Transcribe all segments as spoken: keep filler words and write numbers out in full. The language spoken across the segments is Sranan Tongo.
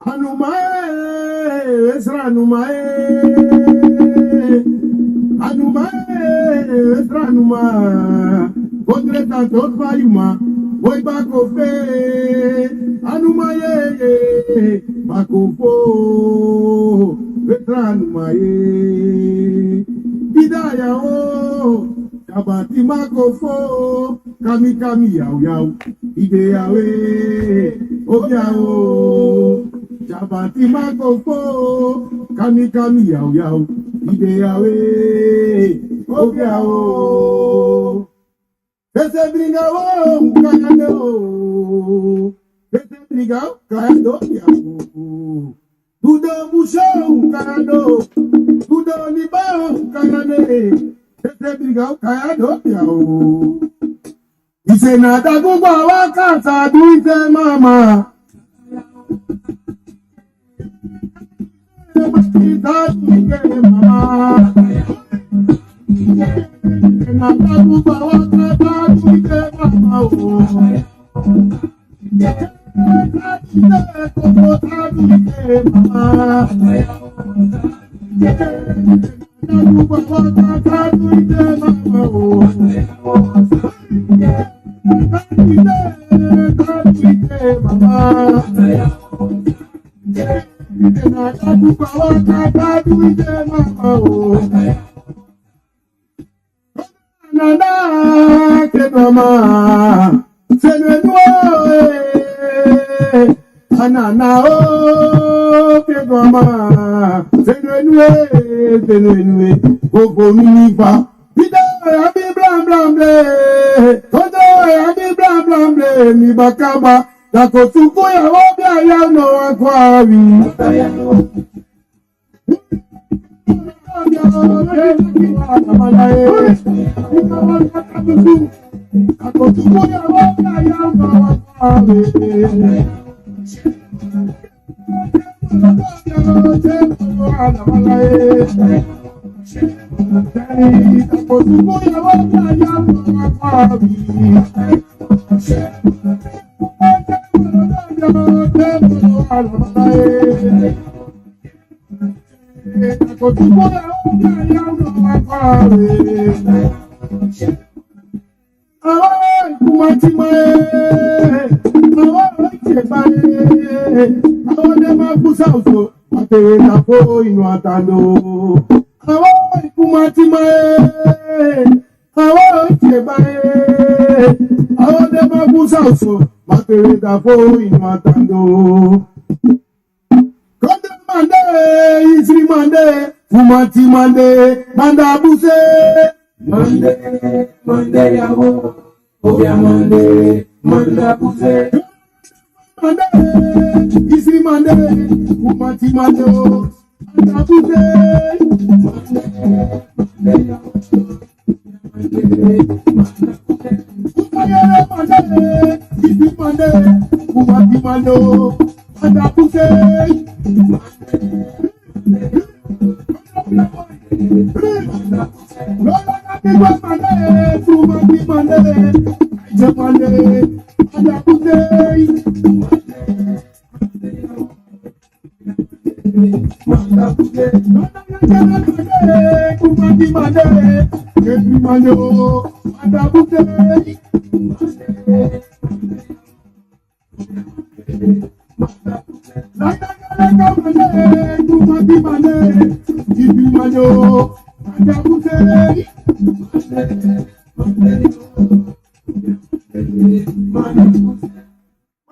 Anuma e, esra anuma e. Anuma e, esra anuma. Kondre tanto fa yuma. Boi bako fe. Anuma ye, ye. Bako fo. Esra anuma ye. Bida ya o. Kabati mako fo. Kami kami yaw yaw, ide yawe, obia o. Jabati mako fo, kami kami yaw yaw, ide yawe, obia o. Fese bringa o, kaya ne o. Fese bringa o, kaya do ya o. Dudo busho, kaya do. Dudo liba o, kaya ne. Fese bringa o, kaya do ya o. Ise na dagu gwa waka sa du ite mama. Sa du ite mama. Ise na dagu gwa waka sa du ite mama o. Sa du ite mama. Nana ke mama, senu enu e. Anana o ke mama, senu enu e, senu enu e. Gogo mini fa. Bida ya bi blam blam ble. Kodo ya bi blam blam ble. Mi bakaba. Dako tuku ya wo bia ya no akwawi. Awo ikumatima e, awo ikeba e, awo dema kusa uso, ate na fo inu atando. Awo ikumatima e, awo ikeba e, awo dema kusa uso, ate na fo inu atando. Kondre mande, isri mande, fumati mande, manda buse. Mande, mande yawo, obia mande, manda buse. Mande, isri mande, fumati mande o, manda buse. Mande, mande yawo.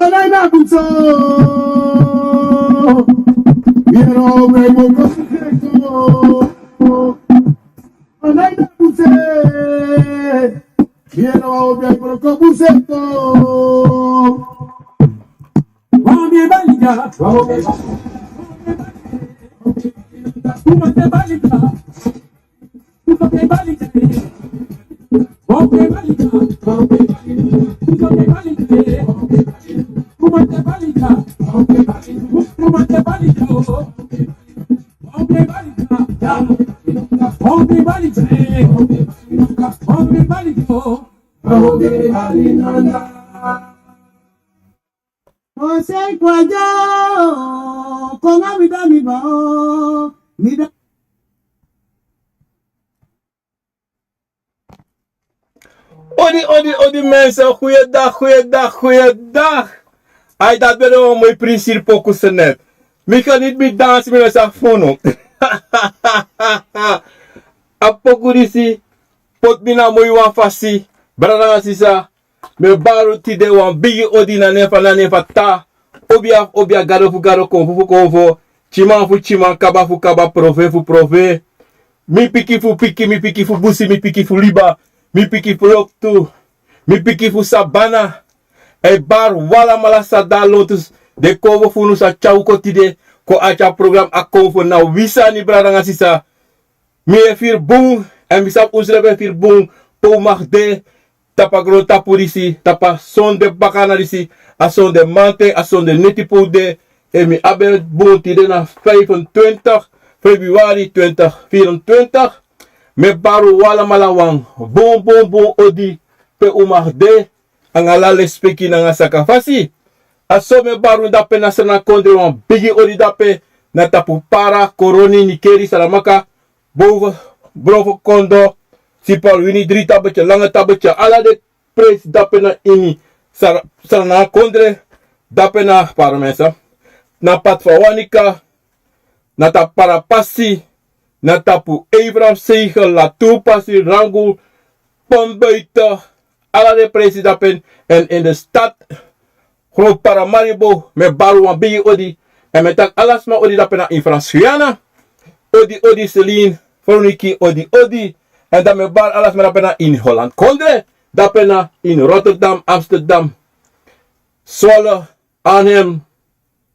Manaina butso. Miero gai moko seko. Manaina butse. Miero gai moko buseko. Wambi baliga. Wambi baliga. Kumate balika. O sei kwa dya o, kon nanga mi dati mi ba o, mi da. Odi, odi, odi mensen, goeiedag, goeiedag, goeiedag. Ai, dati ben de wan moi prisiri poku senet. Mi kan niti mi dansi, mi no sa funu. A poku disi poti mi na moi wan fasi. Brada nanga sisa, mi e bari un tide wan bigi odi na nen fu, na nen fu a Taa, obia fu obia, gado fu gado, konfo fu konfo, tyiman fu tyiman, kaba fu kaba, profe fu profe, mi piki fu piki, mi piki fu busi, mi piki fu liba, mi piki fu loktu, mi piki fu sabana. A e bari un alamala san de na lontu, den konfo fu unu san tyari un kon tide kon arki a program A Konfo. Na wi sani, brada nanga sisa. Mi e firi bun, èn mi sabi unsrefi e firi bun pe un mag de tapu a grontapu disi, tapu a sonde bakana disi, a sonde mamanten, a sonde neti pe un de. Èn mi abi en bun, tide na vijfentwintig februari twintig vierentwintig. Mi e bari un alamala wan bun bun bun odi pe un mag de, nanga ala lespeki nanga sakafasi. A so mi e bari un dape na Sranan kondre, wan bigi odi dape na tapu Para, Koroni, Nikeri, Saramaka, Boven, Boven Kondo, Sipaliwini, Dri Tabitye, Lange Tabitye, ala den presi dape na ini Sra-, Sranan kondre, dape na Paramesa, na Patvawanika, na tapu Parapasi, na tapu Abraham Segel, Latupasi, Rangu, Pont Buiten, ala den presi dape, èn in de stad, Groot Paramaribo, mi e bari un wan bigi odi. Èn mi e taki ala sma odi dape na ini Frans Guyana. Odi, odi Celine, Veronica, odi, odi. Èn dan mi e bari ala sma dape na ini Holland kondre, dape na ini Rotterdam, Amsterdam, Zwolle, Arnhem,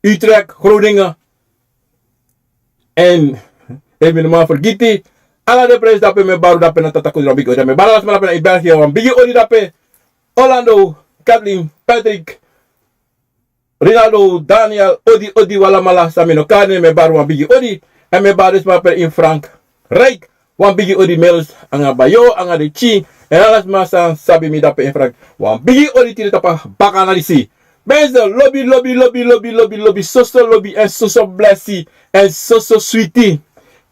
Utrecht, Groningen. Èn efu mi no man fergiti, ala den presi dape mi e bari un dape na Tata Kondre wan bigi odi. Mi e bari ala sma dape na ini België wan bigi odi dape. Orlando, Kathleen, Patrick, Rinaldo, Daniel, odi, odi, un alamala san mi no kari nen, mi e bari wan bigi odi. Èn mi e bari den sma dape ini Frankrijk wan bigi odi, Mels, nanga Bayo, nanga den pikin, èn ala sma san sabi mi dape ini Frankrijk. Wan bigi odi tide tapu a bakana disi. Mensen, lobi, lobi, lobi, lobi, lobi, lobi, soso lobi, èn soso blesi, èn soso switi.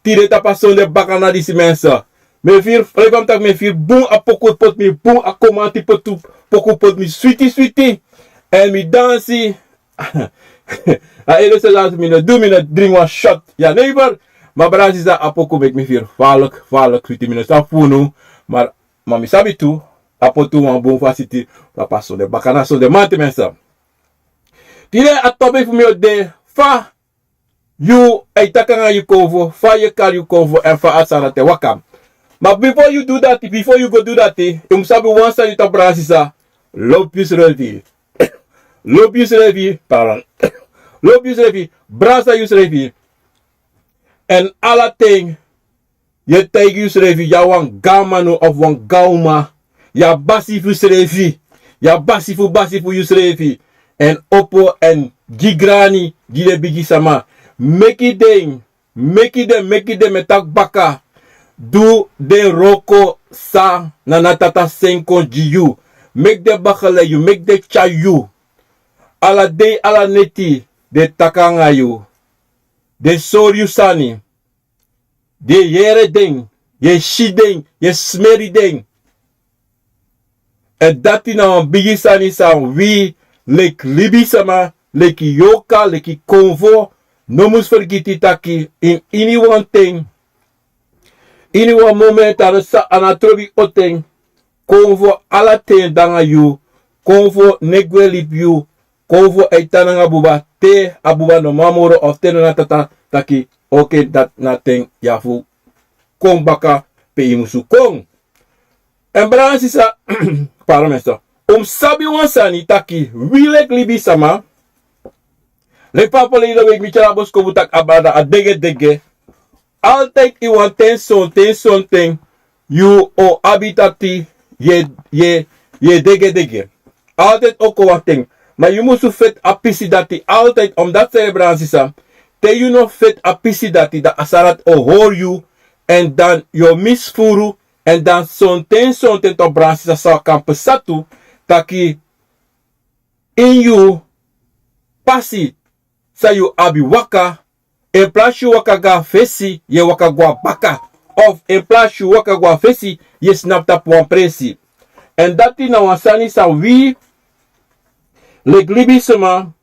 Tide tapu a sonde bakana disi, mensen. Mi e firi, fa mi taki, mi e firi bun, a poku poti mi bun, a komanti poti, poku poti mi switi, switi. Èn mi dansi. A ede so dati mi no du, mi no dringi wan shot jenever. Ma brada sisa, a poku meki mi firi falek, falek switi, mi no sabi fu unu. Ma, ma mi sabi tu, a poti wan bun fasi tide tapu a sonde bakana, sonde mamanten, mensen. Tide a topic fu mi o de fa yu e taki nanga yu konfo, fa yu e kari yu konfo, èn fa a sani dati e waka. Ma before yu du dati, before yu go du dati, yu mus sabi wan sani, yu taki, brada sisa, lobi yusrefi. Lobi yusrefi, pardon. Lobi yusrefi, brasa yusrefi. Èn ala ten yu e taigi yusrefi yu a wan gaan manu of wan gaan uma, yu a basi fu yusrefi, yu a basi fu basi fu yusrefi. Èn opo èn gi grani gi den bigi sama. Meki den, meki den, meki den, mi e taki baka. Du den wroko san na a Tata seni kon gi yu. Meki den begeleid yu, meki den tyari yu. Ala dei, ala neti, den e taki nanga yu. Den e sori yu sani. Yu e yere den, yu e si den, yu e smeri den. Èn dati na wan bigi sani san wi leki libisama, leki yorka, leki konfo, no mus fergiti taki ini, ini wan ten, ini wan momenti, a no sa, a no trobi o ten, konfo ala ten de nanga yu, konfo no e gwe libi yu, konfo e tan nanga buba, te a buba no man moro of te no na tata taki, oké, dati na ten ya fu kon baka pe yu musu kon. Èn brada nanga sisa, pardon mensen, un mus sabi wan sani taki, wi leki libisama, leki fa a fu wan leisi, mi tyari a boskopu taki a brada a degedege. Altijd ini wan ten, sonten, sonten yu o abi dati yu e, yu e, yu e degedege. Altijd o kon wan ten. Ma yu musu feti a pisi dati altijd, omdat, brada nanga sisa, te yu no feti a pisi dati, dan a sani dati o hori yu, èn dan yu o misi furu, èn dan sonten, sonten, toch, brada nanga sisa, san kan pasa tu, taki ini yu pasi san yu abi waka, en plasi yu waka go na fesi, yu e waka go na baka. Of en plasi yu waka go na fesi, yu e snapu tapu wan presi. Èn dati na wan sani san wi, leki libisma,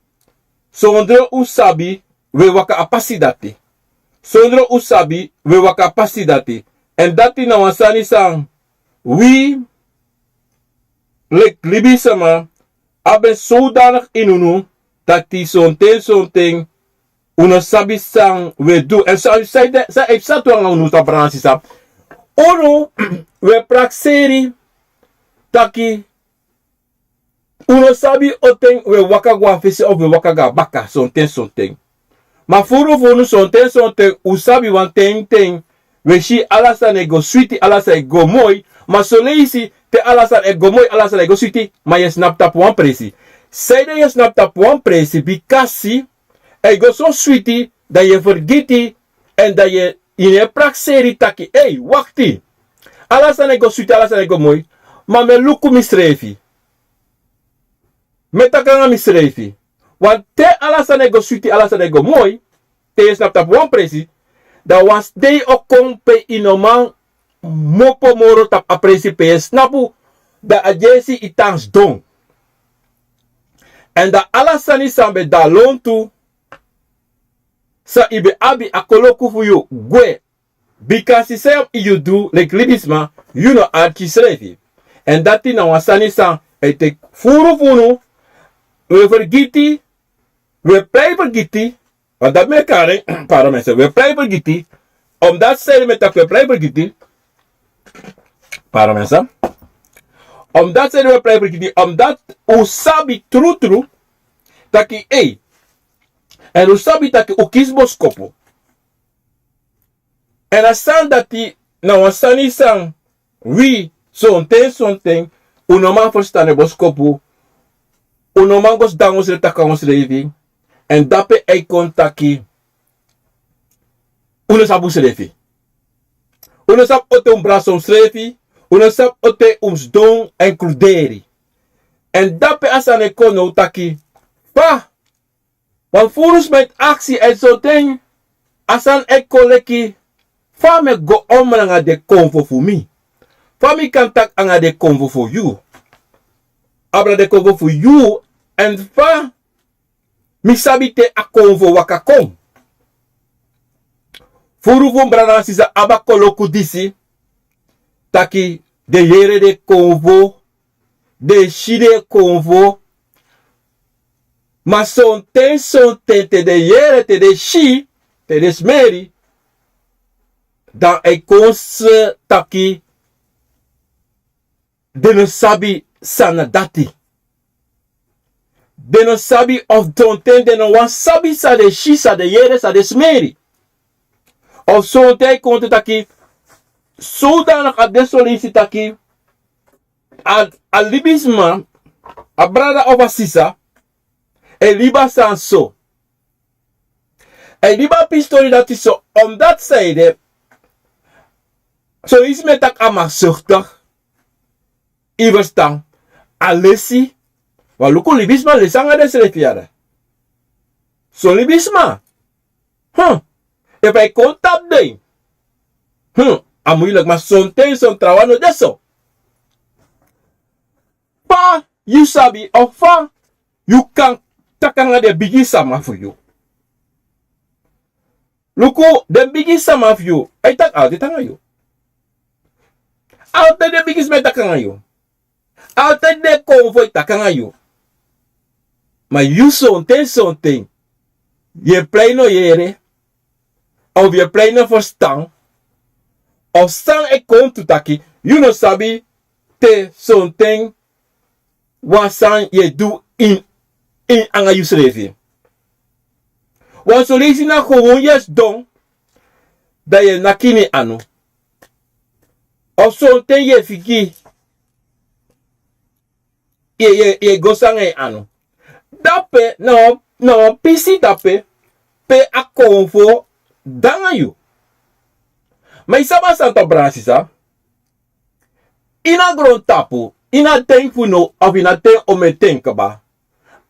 sondro un sabi, wi e waka a pasi dati. Sondro un sabi, wi e waka a pasi dati. Èn dati na wan sani san wi, leki libisma, abi en sodanig ini unu, dati sonten sonten un no sabi san un e du. Èn san, san, san e psa tu nanga unu, san, brada nanga sisa. Unu, un e prakseri taki un no sabi on ten un e waka go na fesi of un e waka go na baka, sonten sonten. Ma furu fu unu, sonten sonten un sabi wan ten ten, un e si ala sani e go switi, ala sani e go moi. Ma son leisi te ala sani e go moi, ala sani e go switi, ma yu e snapu tapu wan presi. Sanede yu e snapu tapu wan presi? Bikasi a e go so switi, dan yu e fergiti, èn dan yu e, yu no e prakseri taki: ei, wakti. Ala sani e go switi, ala sani e go moi. Ma mi e luku misrefi. Mi e taki nanga misrefi. Want te ala sani e go switi, ala sani e go moi, te yu e snapu tapu wan presi, dan wan dei o kon pe yu no man kmopo moro tapu a presi pe yu e snapu, dan a dyesi yu tan sidon. Èn dan ala sani san ben de na lontu, san yu ben abi, a koloku fu yu gwe. Bikasi san yu du leki libisma, yu no arki yusrefi. Èn dati na wan sani san e teki furu fu unu, un e fergiti, un e prei fergiti, want dati mi e kari en, pardon mensen, un e prei fergiti, omdat sanede mi e taki un e prei fergiti, pardon mensen, omdat sanede un e prei fergiti, omdat un sabi trutru taki, ei, èn un sabi taki un kisi boskopu. Èn a sani dati na wan sani san wi, sonten sonten, un no man ferstan den boskopu, un no man go sidon nanga unsrefi, taki nanga unsrefi. Èn dape a e kon taki un no sabi unsrefi. Un no sabi on ten un brasa unsrefi, un no sabi on ten un mus sidon èn kruderi. Èn dape a sani e kon now taki, fa wan furu sma e aksi, èn sonten a sani e kon leki, fa mi e go om nanga den konfo fu mi? Fa mi kan taki nanga den konfo fu yu? Abra den konfo fu yu, èn fa mi sabi te a konfo waka kon? Furu fu mi brada nanga sisa abi a koloku disi, taki den yere den konfo, den si den konfo. Ma sonten sonten te den yere, te den si, te den smeri, dan a e kon taki den no sabi san na dati. Den no sabi, of sonten den no wani sabi san den si, san den yere, san den smeri. Of sonten a e kon taki, sodanig a de son leisi taki a, a libisma, a brada of a sisa, e libi a sani so. A e libi a pisi tori dati so, omdat sanede, son leisi mi e taki a maksuktig, yu ferstan, a lesi, wan luku libisma lesi nanga densrefi yara. Son libisma, hm, efu a e kon tapu den, hm, a muiliki, ma sonten son trawan no de so. Fa yu sabi, of fa yu kan taki nanga den bigi sama fu yu? Luku, den bigi sama fu yu, a e taki altijd nanga yu. Altijd den bigi sma e taki nanga yu. Altijd den konfo e taki nanga yu. Ma yu sonten sonten, yu e prei no yere, of yu e prei no ferstan, of san e kon tu taki, yu no sabi te sonten wan sani yu e du ini, ini anga yusrefi. Wan son leisi na gewoon yu e sidon, dan yu e naki ini yu anu. Of sonten yu e figi, yu e, yu e, yu e go sanga yu anu. Dape na wan, na wan pisi dape pe a konfo de nanga yu. Ma yu sabi a sani tu, brada nanga sisa. Ini a grontapu, ini a ten fu now, of ini a ten omen ten kaba,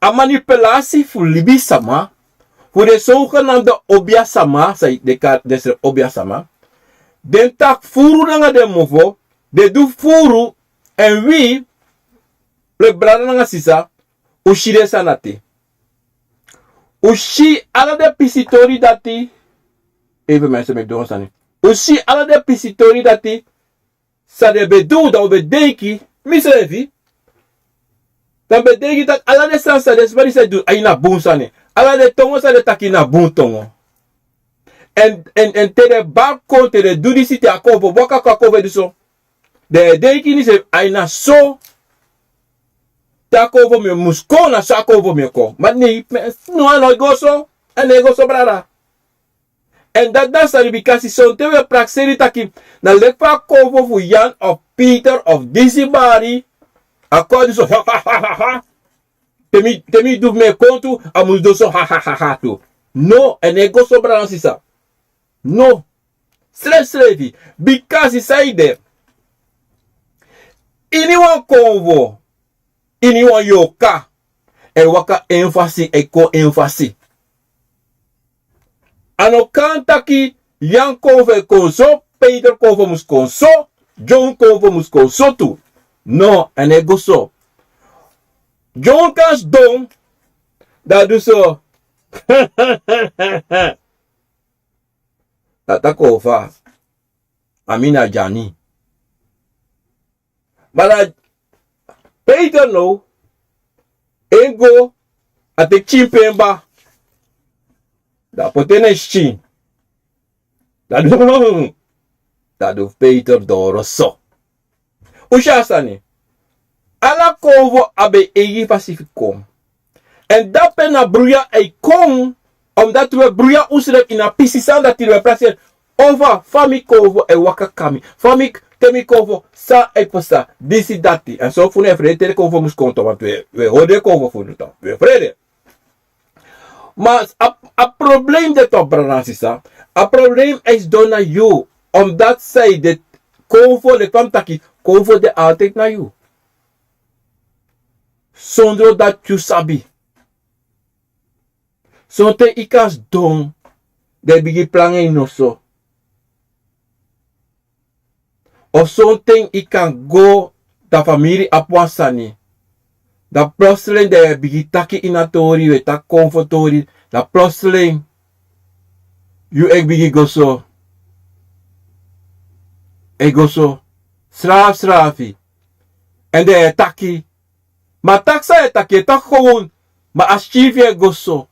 a manipulasi fu libisama, fu den sowgenamde obiasama, san den kari den srefi obiasama, den taki furu nanga den mofo, den du furu, èn wi, leki brada nanga sisa, un si den sani dati. Un si ala den pisitori dati, even mensen met doon sani. Un si ala den pisitori dati, san den ben du, dan un ben denki, misrefi, dan un ben denki taki ala den sani san den sma disi e du, a ini a bun sani. Ala den tongo san den taki na bun tongo. Èn, èn, èn te den bari kon, te den du disi, te a konfo waka kon, a konfo e du so. Den e denki ini srefi, a ini a so. Te a konfo mi mus kon, na so a konfo mi kon. Ma nei, no, a no e go so. A no e go so, brada. Èn dati na sani, bikasi sonten wi e prakseri taki, na leki fa a konfo fu Jan of Peter of disi bari, a kon a du so, ha, ha, ha, ha, ha. Te mi, te mi du fu mi e kon tu, a mus du so, ha, ha, ha, ha, tu. No, a no e go so, brada nanga sisa. No. Srefsrefi, bikasi san ede, ini wan konfo, ini wan yorka, a e waka en fasi, a e kon en fasi. A no kan taki Jan konfo e kon so, Peter konfo mus kon so, John konfo mus kon so tu. No, a no e go so. John kan sidon, dan a du so. Dati a konfo. A mi na Jani. Ma dan Peter now, en go, a teki kinpen kaba. Dan a poti en na en sikin. Dan a du, dan a du Peter doro so. Un si a sani. Ala konfo abi en eigi fasi fu kon. Èn dape na bruya e kon, omdat wi e bruya unsrefi ini a pisi sani dati wi e prakseri. Over fa mi konfo e waka kon na mi. Fa mi, te mi konfo, san e pasa, disi dati. Èn son fu unu e frede te den konfo mus kon, toch, want wi e, wi e hori den konfo fu unu, toch. Wi e frede. Ma a, a problem de, toch, brada nanga sisa. A problem e sidon na yu. Omdat san ede, konfo, leki fa mi taki, konfo de altijd na yu. Sondro dati yu sabi. Sonten yu kan sidon, dan yu bigin plan en noso. Of sonten yu kan go, dan famiri abi wan sani. Dan plotseling dan yu e bigin taki ini a tori, yu e taki konfo tori, dan plotseling yu e bigin go so. E go so. Srafsrafi. Èn dan yu e taki. Ma taki san yu e taki, yu e taki gewoon. Ma a sikin fu yu e go so.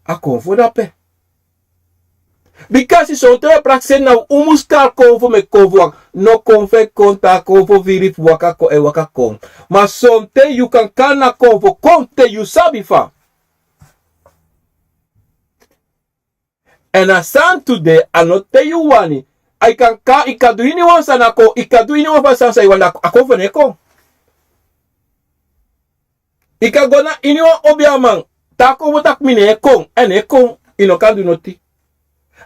A konfo dape. Bikasi sonten wi e prakseri na un mus kari konfo, meki konfo waka. No, konfo e kon, te a konfo firi fu waka kon, e waka kon. Ma sonten yu kan kari na konfo kon te yu sabi fa. Èn a sani tu de, a no te yu wani. A yu kan ka, yu kan du iniwan sani, a kon, yu kan du iniwan fa sani san yu wani, a konfo no e kon. Yu kan go na iniwan obiaman, te a konfo taki mi no e kon, a no e kon, yu no kan du noti.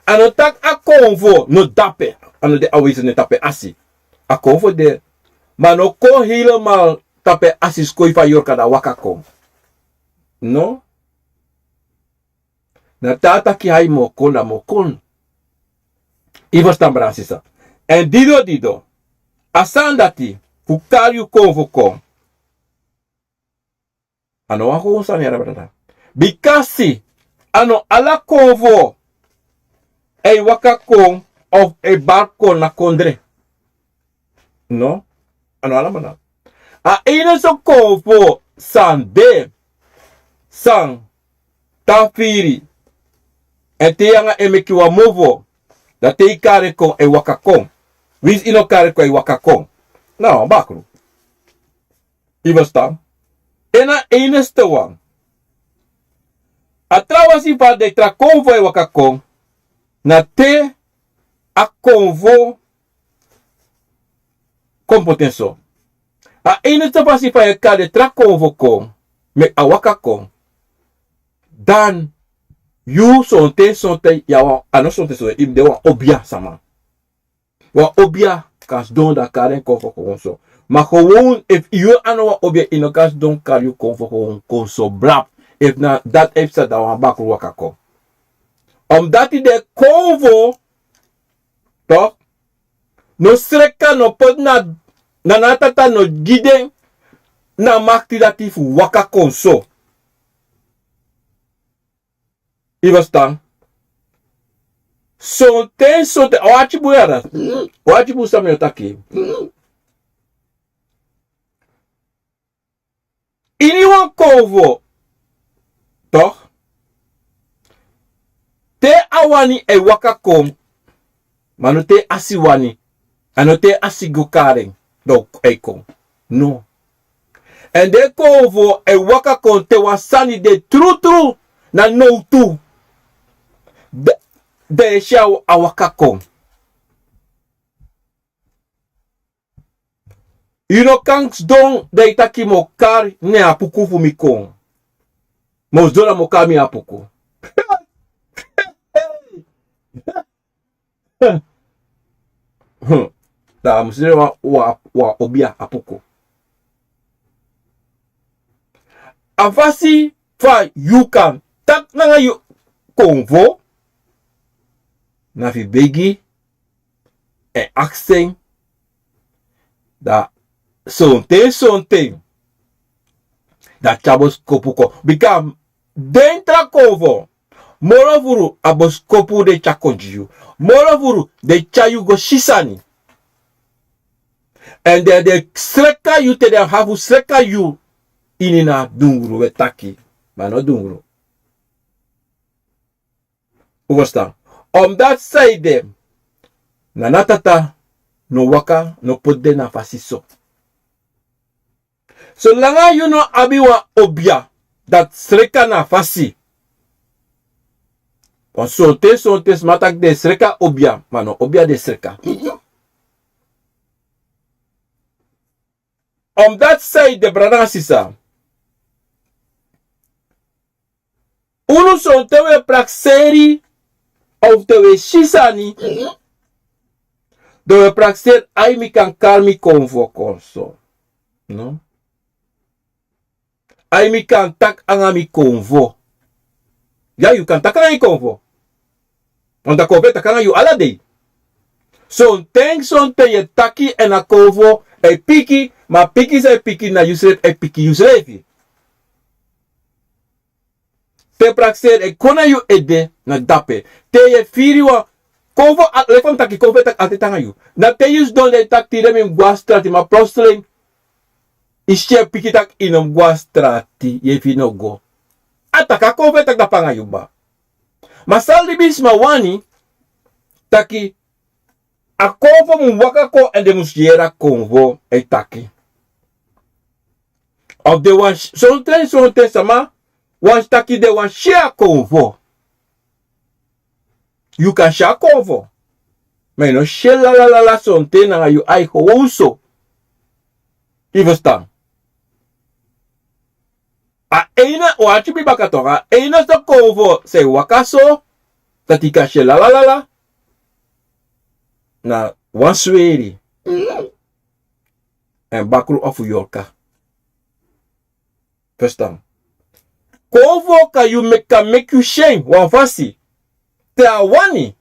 A no taki a konfo no dape, a no de awesi, no e tapu en asi. A konfo de, ma a no kon helemaal tapu en asi, skoifi a yorka dan a waka kon. No. Na te a taki a e mu kon, dan a mu kon. Yu ferstan, brada nanga sisa. Èn dido dido, a sani dati fu kari yu konfo kon, a no wan gewoon sani, yere, brada. Bikasi a no ala konfo e waka kon of e bari kon na kondre. No, a no ala man. A ini so konfo san de, san tan firi. Èn te yu nanga en meki wan mofo, dan te yu kari en kon, a e waka kon. Winsi yu no kari en kon, a e waka kon. Na wan bakru. Yu ferstan? En na a enigste wan. A tra fasi fa den tra konfo e waka kon, na te a konfo kon poti en so. A enigste fasi fa yu e kari den tra konfo kon, meki a waka kon. Dan yu sonten, sonten, yu a wan, a no sonten, sonten, yu mus de wan obia sama. Wan obia kan sidon, dan kari en konfo kon so. Ma gewoon, efu yu a no wan obia, yu no kan sidon kari yu konfo kon so blap. Efu na dati e psa, dan wan bakru waka kon. Omdati den konfo, tok, no sreka, no poti na, na a tata no gi den na makti dati fu waka kon so. Yu ferstan? Sonten, sonten, o ati bun yara. O ati bun san mi o taki. Ini wan konfo, tok, te a wani e waka kon, ma no te a si wani, a no te a si go kari en, dan e kon. No. Èn den konfo e waka kon te wan sani de trutru na nowtu. Da, da yu e si a waka kon. Yu no kan sidon, dan yu taki mi o kari na en Apuku fu mi kon. Mi o sidon, dan mi o kari mi Apuku. Hmm. Dan a musu de wan, wan, wan obia Apuku. A fasi fa yu kan taki nanga yu konfo, na fu begi èn aksi en, dan sonten, sonten, dan a tyari boskopu kon. Bika den tra konfo, moro furu a boskopu den e tyari kon gi yu. Moro furu den e tyari yu go si sani. Èn den, den e sreka yu te den abi fu sreka yu. Ini na dungru we taki, ma no dungru. Un ferstan? Omdati san ede, na a tata no waka, no poti den na fasi so. Solanga yu no abi wan obia dati sreka na fasi. Wan sonten, sonten sma taki den e sreka obia, ma no obia den e sreka. Omdati san ede, brada nanga sisa, unu, sonten un e prakseri, of te un e si sani, dan un e prakseri: ai, mi kan kari mi konfo kon so? No? Ai, mi kan taki nanga mi konfo? Ya, yu kan taki nanga yu konfo. Want a konfo e taki nanga yu ala dei. Sonten, sonten yu e taki èn a konfo e piki, ma a piki san e piki, na yusrefi e piki yusrefi. Te prakseri e kon na yu ede, na dape. Te yu e firi wan konfo, a, leki fa mi taki, konfo e taki altijd nanga yu. Na te yu sidon, dan yu taki: tide mi mus go na strati, ma plotseling yu si en piki taki yu no mus go na strati, yu e firi no go. A taki a konfo e taki dape nanga yu kba. Ma san libisma wani, taki a konfo mus waka kon èn den mus yere a konfo e taki. Of den wani si, sonten, sonten sama wani taki den wani si a konfo. Yu kan si a konfo, ma yu no si en lala lala sonten nanga yu ai gowtu so. Yu ferstan? A eini, o ati bibaka tok, a eini so konfo san e waka so, dati yu kan si en lala lala, na wan sweri èn bakru of yorka. Ferstan? Konfo kan yu meki, kan meki yu si en wan fasi te a wani.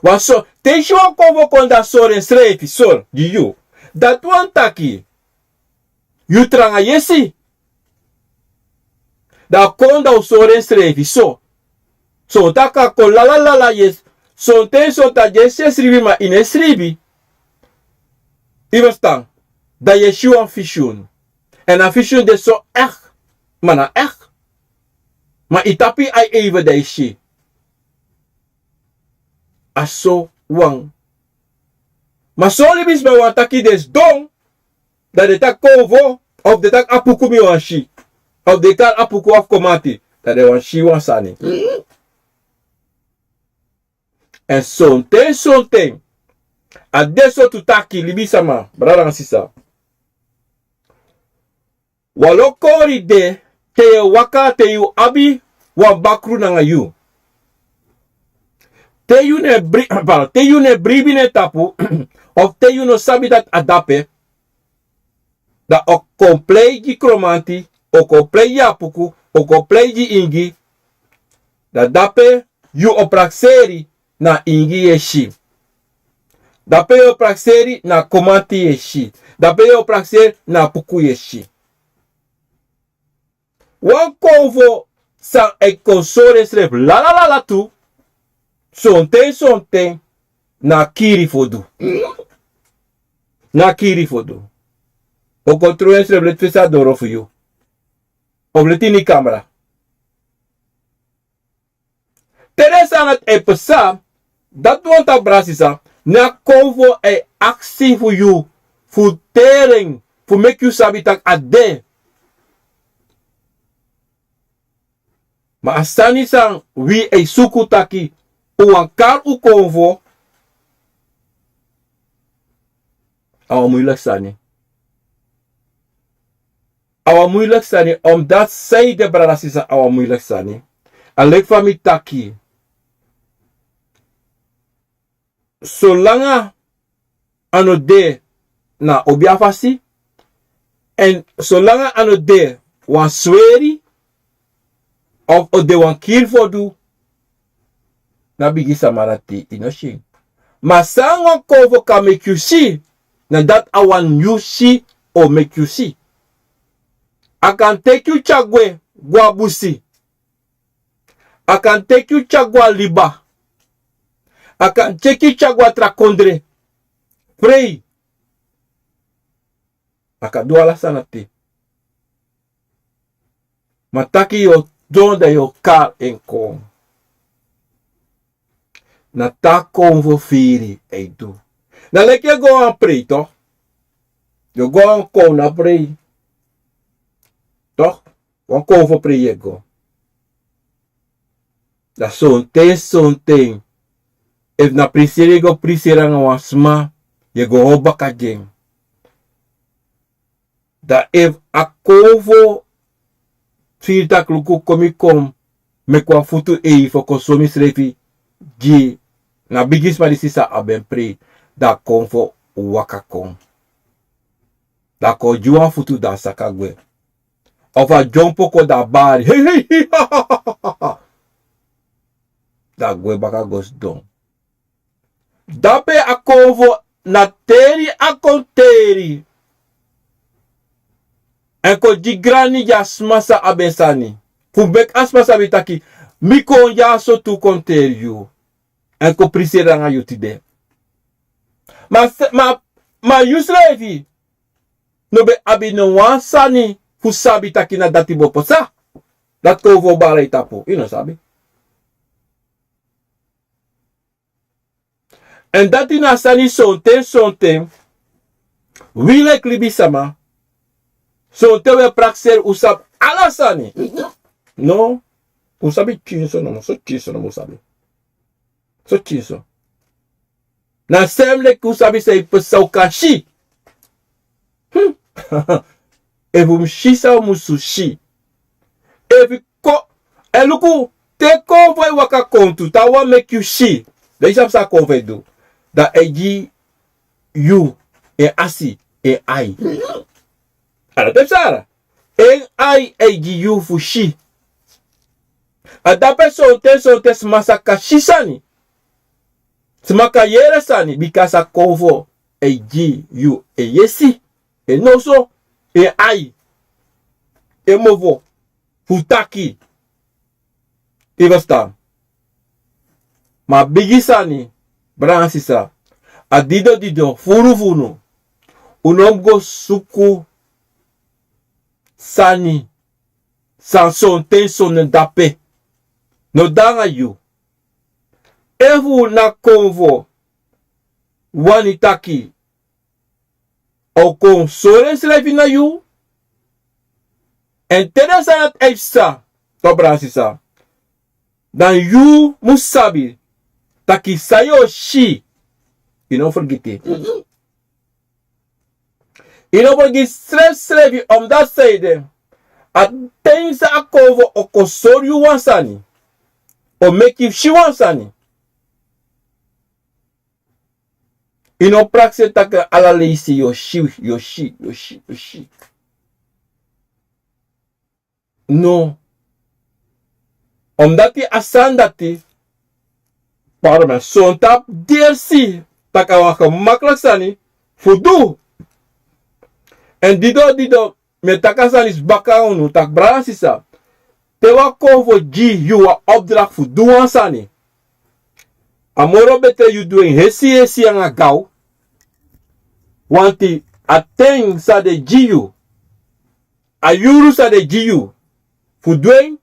Wan so, te yu si wan konfo kon, dan a sori ensrefi, sori gi yu. Dati wani taki yu tranga yesi. Dan a kon, dan a o sori ensrefi so. Sonten a kan kon lala lala, yesi. Sonten, sonten a yesi e sribi, ma yu no e sribi. Yu ferstan? Dan yu e si wan visioen. Èn a visioen de so echt, ma na echt. Ma yu tapu yu ai even, dan yu si. A so wan. Ma son libisma wani taki den sidon, dan den taki konfo, of den taki Apuku mi wani si, of den kari Apuku of Komati, dan den wani si wan sani. Èn sonten, sonten a de sortu taki, libisma, brada nanga sisa. Wan lo kori de, te yu e waka, te yu abi wan bakru nanga yu. Te yu no e bri-, pardon, te yu no e bribi na en tapu, of te yu no sabi dati a de ape, dan a o kon prei gi Kromanti, a o kon prei gi Apuku, o kon prei gi ingi. Dan dape yu o prakseri na ingi yu e si. Dape yu o prakseri na komanti yu e si. Dape yu o prakseri na puku yu e si. Wan konfo san e kon sori ensrefi lalalala tu. Sonten sonten na kiri fu o du. Na kiri fu o du. O kon tron ensrefi leti fesi a doro fu yu. Of leti ini kamera. Te den sani dati e psa, dati wani taki brada sisa, ne a konfo e aksi fu yu fu teri en, fu meki yu sabi taki a de. Ma a sani san wi e suku taki un wani kari un konfo, a wan muiliki sani. A wan muiliki sani, omdat sei de brada sisa a wan muiliki sani. A leki fa mi taki. Solanga a no de na obi a fasi. Èn solanga a no de wan sweri, of o de wan kiri fu o du, na bigi sama dati i no si en. Ma san wan konfo kan meki yu si, na dati a wan yu si o meki yu si. A kan teki yu tyari gwe, go a busi. A kan teki yu tyari go a liba. A kan teki yu tyari go a tra kondre. Prei. A kan du ala sani dati. Ma taki yu o don, dan yu o kari en kon. Na te a konfo firi e du. Na leki yu e go a wan prei, toch? Yu o go a wan kownu a prei. Toch? Wan kownu fu prei yu e go. Dan sonten sonten, efu na priseri yu e go priseri nanga wan sma, yu e go hori baka gi en. Dan efu a konfo firi taki luku, kon mi kon meki wan futu ei fu kon sori misrefi gi na bigi sma disi san a ben prei, dan a konfo waka kon. Dan a kon gi wan futu, dan a saka gwe. Of a dyompo kon, dan a bari. Hei, hei, hei, ha, ha, ha, ha. Dan a gwe baka go sidon. Dape a konfo na teri a kon teri. Èn kon gi grani gi a sma san a ben sani. Fu meki a sma sabi taki mi kon dyaso tu kon teri yu. Èn kon priseri nanga yu tide. Ma, ma, ma yusrefi no ben abi no wan sani fu sabi taki na dati bo pasa. Dati konfo bari a yu tapu, yu no sabi. Èn dati na sani sonten sonten, wi leki libisama, sonten wi e prakseri un sabi ala sani. No, un sabi pikinso nomo, so pikinso nomo un sabi. So pikinso. Na sem leki un sabi san e pasa, un kan si. Hmm. Efu un mus si san un musu si. Efu kon, èn luku, te konfo e waka kon tu, te a wani meki yu si. Dan yu sabi san a konfo e du. Dan a e gi yu en asi, en ai. A dati e psa. En ai a e gi yu fu si. A dape sonten sonten sma sa kan si sani. Sma kan yere sani, bika a konfo e gi yu en yesi, en noso, en ai, en mofo fu taki. Yu e ferstan? Ma a bigi sani, brada nanga sisa, a didon didon, furu fu unu, un no mus go suku sani san sonten sonten dape. No de nanga yu. Efu na konfo wani taki a o kon sori ensrefi na yu. Èn te den sani dati e psa, brada nanga sisa, dan yu mus sabi taki san yu o si, yu no fergiti. Yu no fergiti srefsrefi, omdat san ede, a ten san a konfo o kon sori yu wan sani, o meki yu si wan sani. Yu no prakseri taki ala leisi yu o si, yu o si, yu o si, yu o si. No. Omdati a sani dati, pardon, sontapu den e si tak' a wan gemakliki sani fu du. Èn dido dido, mi e taki a sani disi baka nanga unu tak' brada sisa, te wan konfo gi yu wan opdrakti fu du wan sani, a moro betre yu du en hesi hesi nanga gaw. Wanti a ten san den gi yu, a yuru san den gi yu fu du en,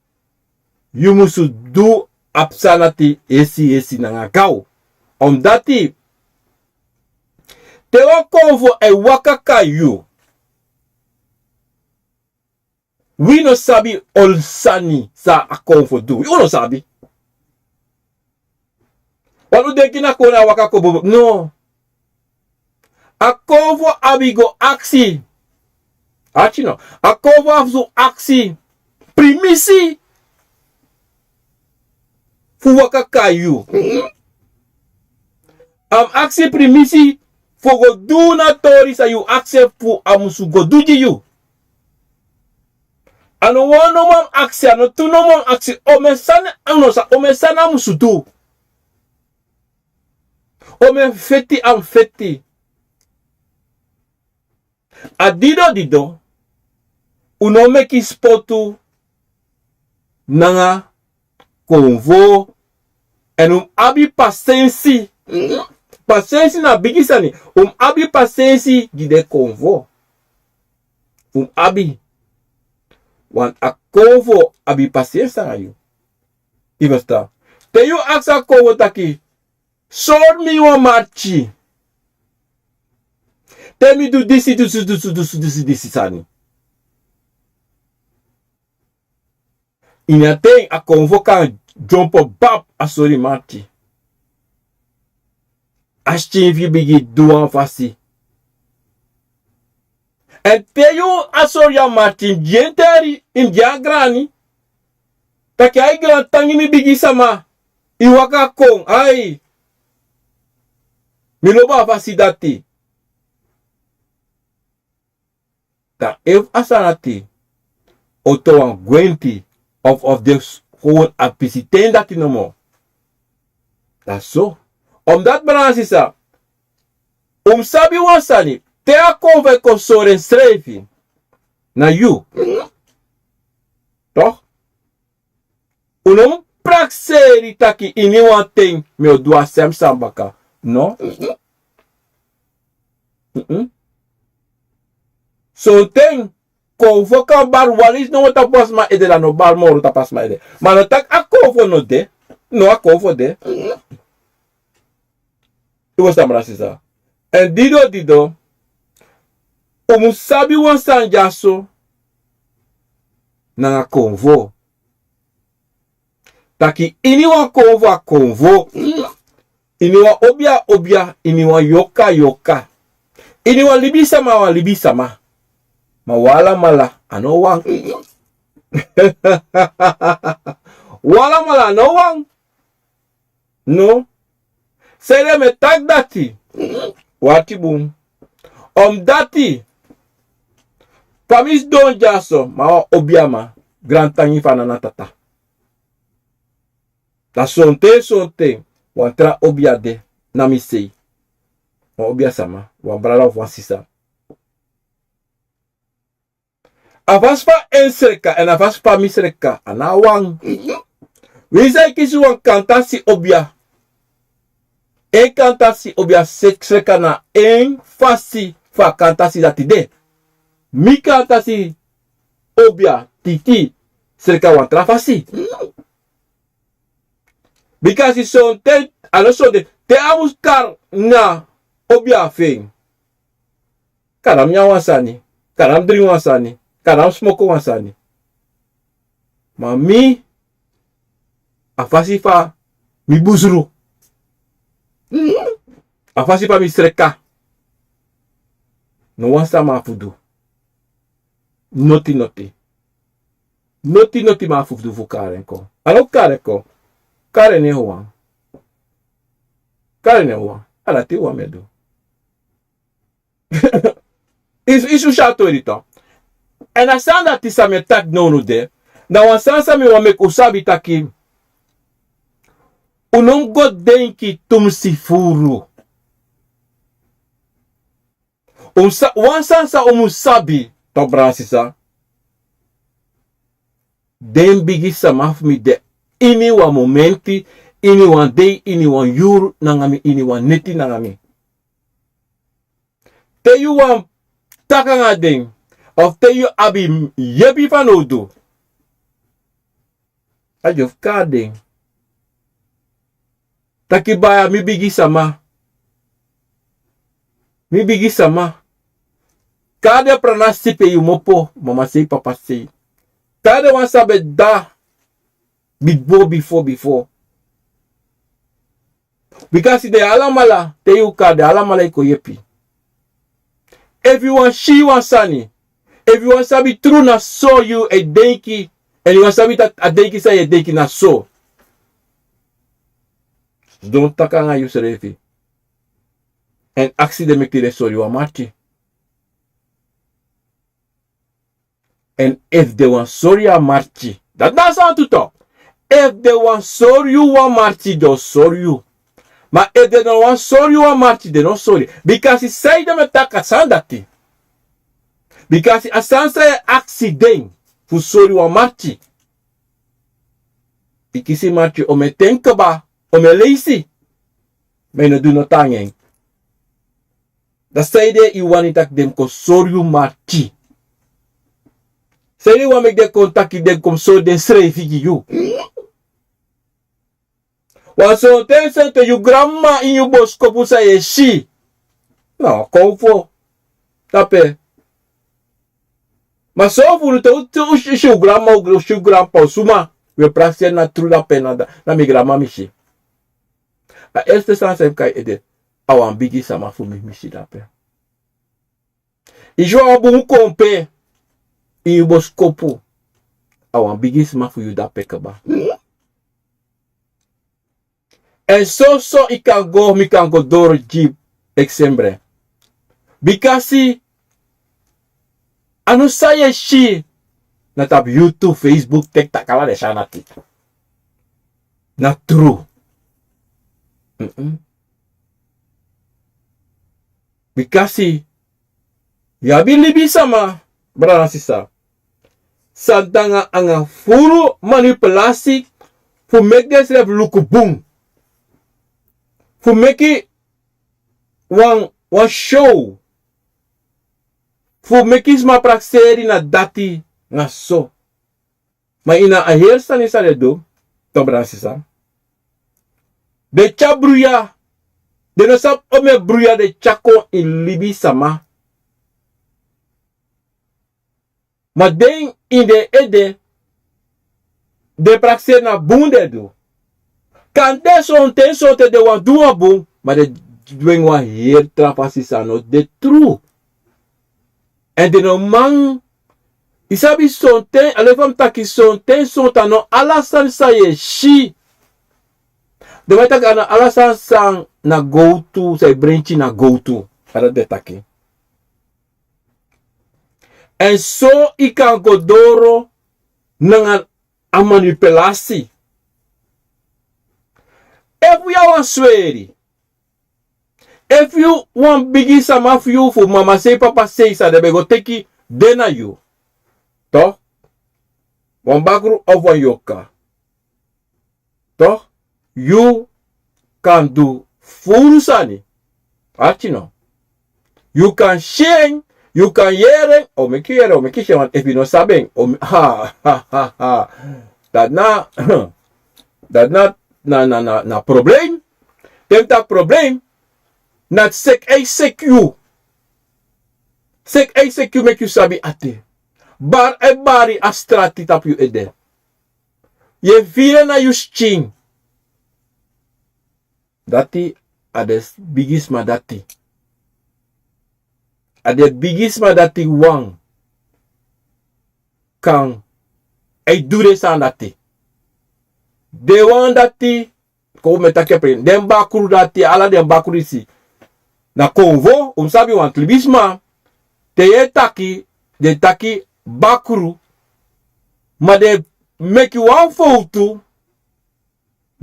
yu musu du a psa dati hesi hesi nanga gaw. Omdati te wan konfo e waka kon na yu, wi no sabi ol sani san a konfo du, wi no sabi. Wan un denki na kon na waka kon bobo, no. A konfo abi go aksi. Arki no. A konfo abi fu aksi primisi fu waka kon na yu. A mus aksi primisi fu go du na tori san yu aksi fu a musu go du gi yu. A no wan nomo a mus aksi, a no tu nomo a mus aksi, omeni sani a musu du. Omeni feti a mus feti. A dido dido, un no meki spotu nanga konfo. Èn un mus abi pasensi. Pasensi na bigi sani. Un mus abi pasensi gi den konfo. Un mus abi. Want a konfo abi pasensi nanga yu. Yu ferstan? Te yu aksi a konfo taki, sori mi wan marki te mi du disi disi disi disi disi sani. Ini a ten a konfo kan dyompo bab a sori marki. A skin fu yu bigin du wan fasi. Èn te yu a sori a marki, yu mus gi en teri, yu mus gi en a grani. Taki ai grantangi mi bigi sama, yu waka kon, ai. Mi lobi a fasi dati. Dan efu a sani dati o toon wan gwenti, of, of den gewoon a pisi ten dati nomo. Dati so. Omdati brada sisa, un mus sabi wan sani, te a konfo e kon sori ensrefi na yu. Toch? Un no mus prakseri taki ini wan ten mi o du a sem sani baka. No. Sonten konfo kan bari wan leisi nomo tapu a sma ede, dan no bari moro tapu a sma ede. Ma a no taki a konfo no de. No, a konfo de. Yu ferstan brada sisa? Èn dido dido, un mus sabi wan sani dyaso nanga konfo. Taki ini wan konfo a konfo. Ini wan obia a obia, ini wan yoka a yoka. Ini wan libisama a wan libisama. Ma wi alamala a no wan. Wi alamala a no wan. No. Sanede mi e taki dati? Wati bun. Omdati fa mi sidon dyaso, mi a wan obiaman, grantangi fu a nana tata. Dan sonten sonten wan tra obia de na mi sei. Wan obiasama, wan brada of wan sisa. A fasi fa en sreka èn a fasi fa mi sreka a no wan. Winsi a e kisi wan kantasi obia, en kantasi obia sreka na en fasi fa a kantasi dati de. Mi kantasi obia titi sreka wan tra fasi. Bika a si sonten, a no sonten, te a mus kari na obia fu en. Kari a mus nyan wan sani, kari a mus dringi wan sani, kari a mus smoko wan sani. Ma mi, a fasi fa mi busru, a fasi fa mi sreka, no wan sama abi fu du. Noti noti. Noti noti man abi fu du fu kari en kon. A no kari en kon. Kari en nen wan. Kari en nen wan. A dati wan mi e du. Yu si a tori tu. Èn a sani dati san mi e taki nownow de, na wan sani san mi wani meki un sabi taki Un no mus go denki tumsi furu. Un sa wan sani san un mus sabi, to brada sisa. Den bigi sama fu mi de ini wan momenti, ini wan dei, ini wan yuru nanga mi, ini wan neti nanga mi. Te yu wani taki nanga den, of te yu abi yepi fanowdu, a yu fu kari den. Taki baya, mi bigi sama. Mi bigi sama. Kari den pranasi pe yu mopo, mama sei, papa sei. Kari den wan san ben de bifo, bifo, bifo. Bikasi den alamala, te yu kari den alamala, yu kon yepi. Efu yu wani si wan sani, efu yu wani sabi tru na so yu e denki, èn yu wani sabi taki a denki san yu e denki na so, sidon taki nanga yusrefi. Èn aksi den meki den sori yu wan marki. Èn efu den wani sori yu a marki, dati na a santu tu. Efu den wani sori yu wan marki, den o sori yu. Ma efu den no wani sori yu wan marki, den no sori. Bikasi sanede mi e taki a sani dati? Bikasi a sani san yu e aksi den fu sori wan marki, yu kisi marki omen ten kaba, omen leisi, ma yu no du noti nanga en. Dan sanede yu wani taki den kon sori yu marki? Sanede yu wani meki den kon taki den kon sori densrefi gi yu? Wan sonten sonten yu granmama ini yu boskopu san yu e si, no, kon fu dape. Ma son fu unu te un si un granmama, un si un granpapa, un suma, un e prakseri na tru dape, na mi granmama mi si. A erste sani san yu mus kon na yu ede, a wan bigi sama fu mi mi si dape. Yu si wan bun konpe ini yu boskopu, a wan bigi sma fu yu dape kaba. Èn soso yu kan go, mi kan go doro gi yu eksempel. Bikasi a no san yu e si na tapu YouTube, Facebook, TikTok, ala den sani dati. Na tru. Bikasi yu abi libisma, brada nanga sisa, san de nanga furu manipulasi fu meki densrefi luku bun, fu meki wan, wan show, fu meki sma prakseri na dati, na so. Ma ini a heri sani san den du, to brada nanga sisa, den tyari bruya. Den no sabi omeni bruya den tyari kon ini libisma. Ma den ini den ede, den prakseri na bun den du. Kande sonten sonten den wani du wan bun, ma den dwengi wan heri tra fasi san no de tru. Èn den no man, yu sabi, sonten, a leki fa mi taki, sonten sonten a no ala sani san yu e si. Den man e taki a no ala sani san na gowtu, san e brenki na gowtu. A dati den e taki. Èn so yu kan go doro nanga a manipulasi. Efu yu a wan sweri, efu yu wan bigi sama fu yu, fu mama sei, papa sei, san den ben go teki de na yu, to, wan bakru of wan yorka, to, yu kan du furu sani. Arki no. Yu kan si en, yu kan yere en, o meki yu yere, o meki si en, want efu yu no sabi en, o me-, ha, ha, ha, ha. Dati na, dati na, na, na, na, na problem. Te mi taki problem, na seki a e seki yu. Seki a e seki yu meki yu sabi ati. Bari a e bari a strati tapu yu ede. Yu e firi en na yu skin. Dati a den bigisma dati. A den bigisma dati wan kan e du den sani dati. Den wan dati, kon un e taki en plen, den bakru dati, ala den bakru disi. Na konfo, un sabi, want libisma, te yu e taki, den taki bakru, ma den meki wan fowtu,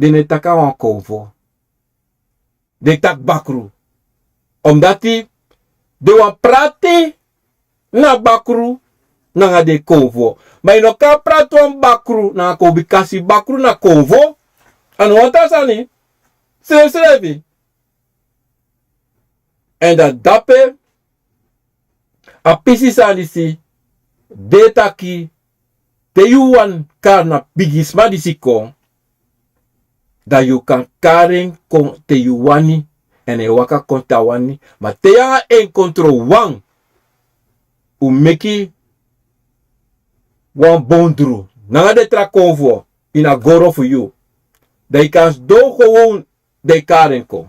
den no e taki a wan konfo. Den e taki bakru. Omdati den wani prati na bakru nanga den konfo. Ma yu no kan prati wan bakru nanga konfo, bikasi bakru na konfo. A no wan tra sani. Srefsrefi. Èn dan dape a pisi sani disi de taki te yu wani kari na bigisma disi kon, dan yu kan kari en kon te yu wani. Èn a e waka kon te a wani. Ma te yu nanga en kontro wan, un meki wan bondru nanga den tra konfo ini a goro fu yu, dan yu kan sidon gewoon, dan yu kari en kon.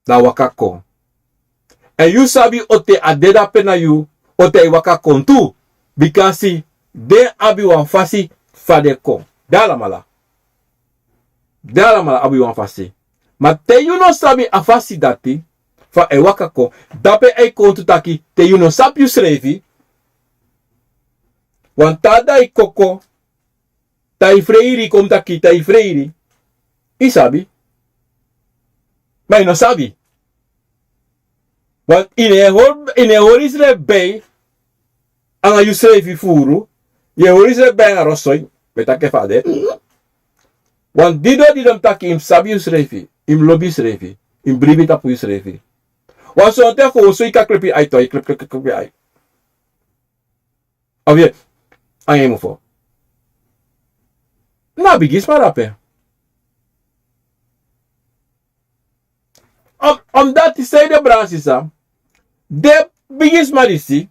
Dan a waka kon. Èn yu sabi o te a de dape na yu, o te a e waka kon tu. Bikasi den abi wan fasi fa den kon. Den alamala. Den alamala abi wan fasi. Ma te yu no sabi a fasi dati fa a e waka kon, dape a e kon tu taki te yu no sabi yusrefi, wan taa dei koko, tai freiri, kon taki tai freiri. I sabi. Ma i no sabi. Want i no e hori, i no e hori yusrefi bei anga yusrefi furu. Yu e hori yusrefi bei anga rosoi. Mi e taki fa a de. Want dido dido mi taki i mus sabi yusrefi, i mus lobi yusrefi, i mus bribi tapu yusrefi. Wan sonten fu oso i kan klepi ai, to i klepi klepi klepi ai. Of yu anga en mofo. Na bigisma dape. Om, omdati san yu de, brada, sisa, den bigisma disi,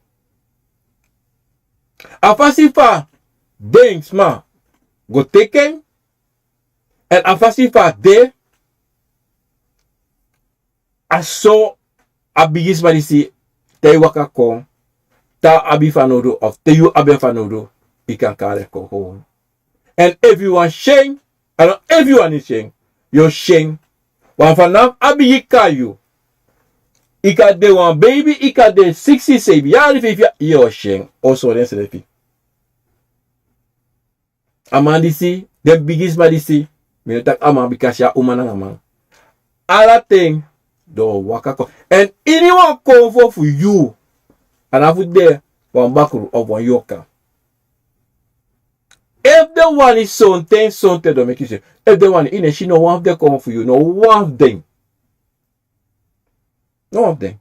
a fasi fa den sma go teki en, èn a fasi fa a de, a so a bigisma disi, te yu waka kon, te a abi fanowdu of te yu abi fanowdu, yu kan kari en kon gewoon. Èn efu yu wani syen, a no efu yu wani syen, yu o syen. Want vanaf a bigi kari yu, yu kan de wan beibi, yu kan de siksi, seibi yari, feifi yari, yu o syen, o sori ensrefi. A man disi, den bigisma disi, mi no taki a man, bikasi a uman nanga man. Ala ten den o waka kon. Èn iniwan konfo fu yu, a no fu de wan bakru of wan yorka. Efu den wani, sonten, sonten den o meki yusrefi. Efu den wani, i no e si no wan fu den konfo fu yu, no wan fu den. No wan fu den.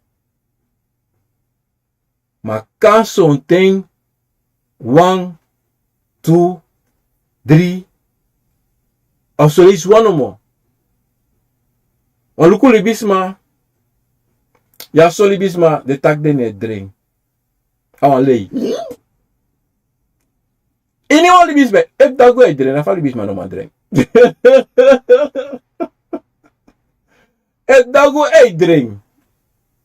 Ma kan sonten wan, tu, dri, of soleisi wan nomo. Wan luku libisma, yu abi son libisma den taki den no e dren. A wan lei. Iniwan libisma, efu dagu e dren, na fa libisma no man dren. Efu dagu e dren,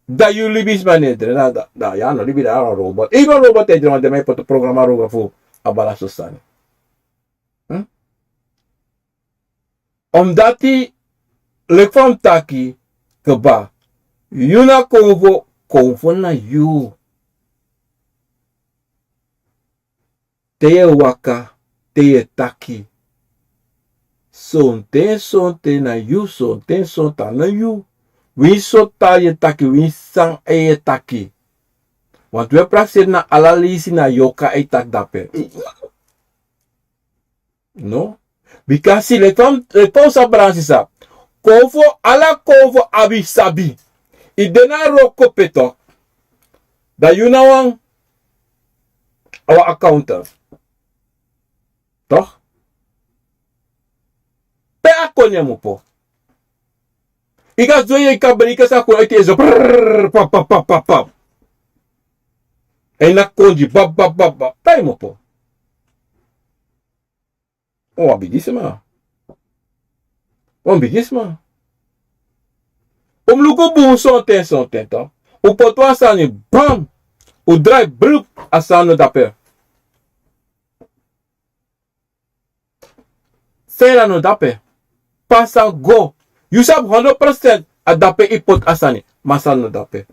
dan yu libisma no e dren, dan, dan, dan yu a no libi, dan a wan robot. Efu wan robot e dren, want den man e poti programa robot fu a bala so sani. Omdati, leki fa mi taki kaba, yu na konfo, konfo na yu. Te yu e waka, te yu e taki, sonten, sonten na yu, sonten, sonten a no yu. Winsi sortu taal yu e taki, winsi san yu e taki. Want wi e prakseri na ala leisi na yorka e taki dape. No. Bikasi leki fa, leki fa un sabi, brada, sisa, konfo, ala konfo abi sabi. I de na wroko pe, toch, dan yu na wan, a wan accountant. Toch? Pe a koni e mopo. I kan zo, yu kan breken san kon uit yu, zo prrr, pap, pap, pap, pap, pap. En na kondre, bap, bap, bap, bap. Pe a e mopo. Wan bigisma. Wan bigisma. Un mus luku bun sonten, sonten, toch. Un poti wan sani, bam. Un drai, brup, a sani no dape. Sera no dape. Pasa go. Yu sabi hondro procent a dape i poti a sani. Ma a sani no dape.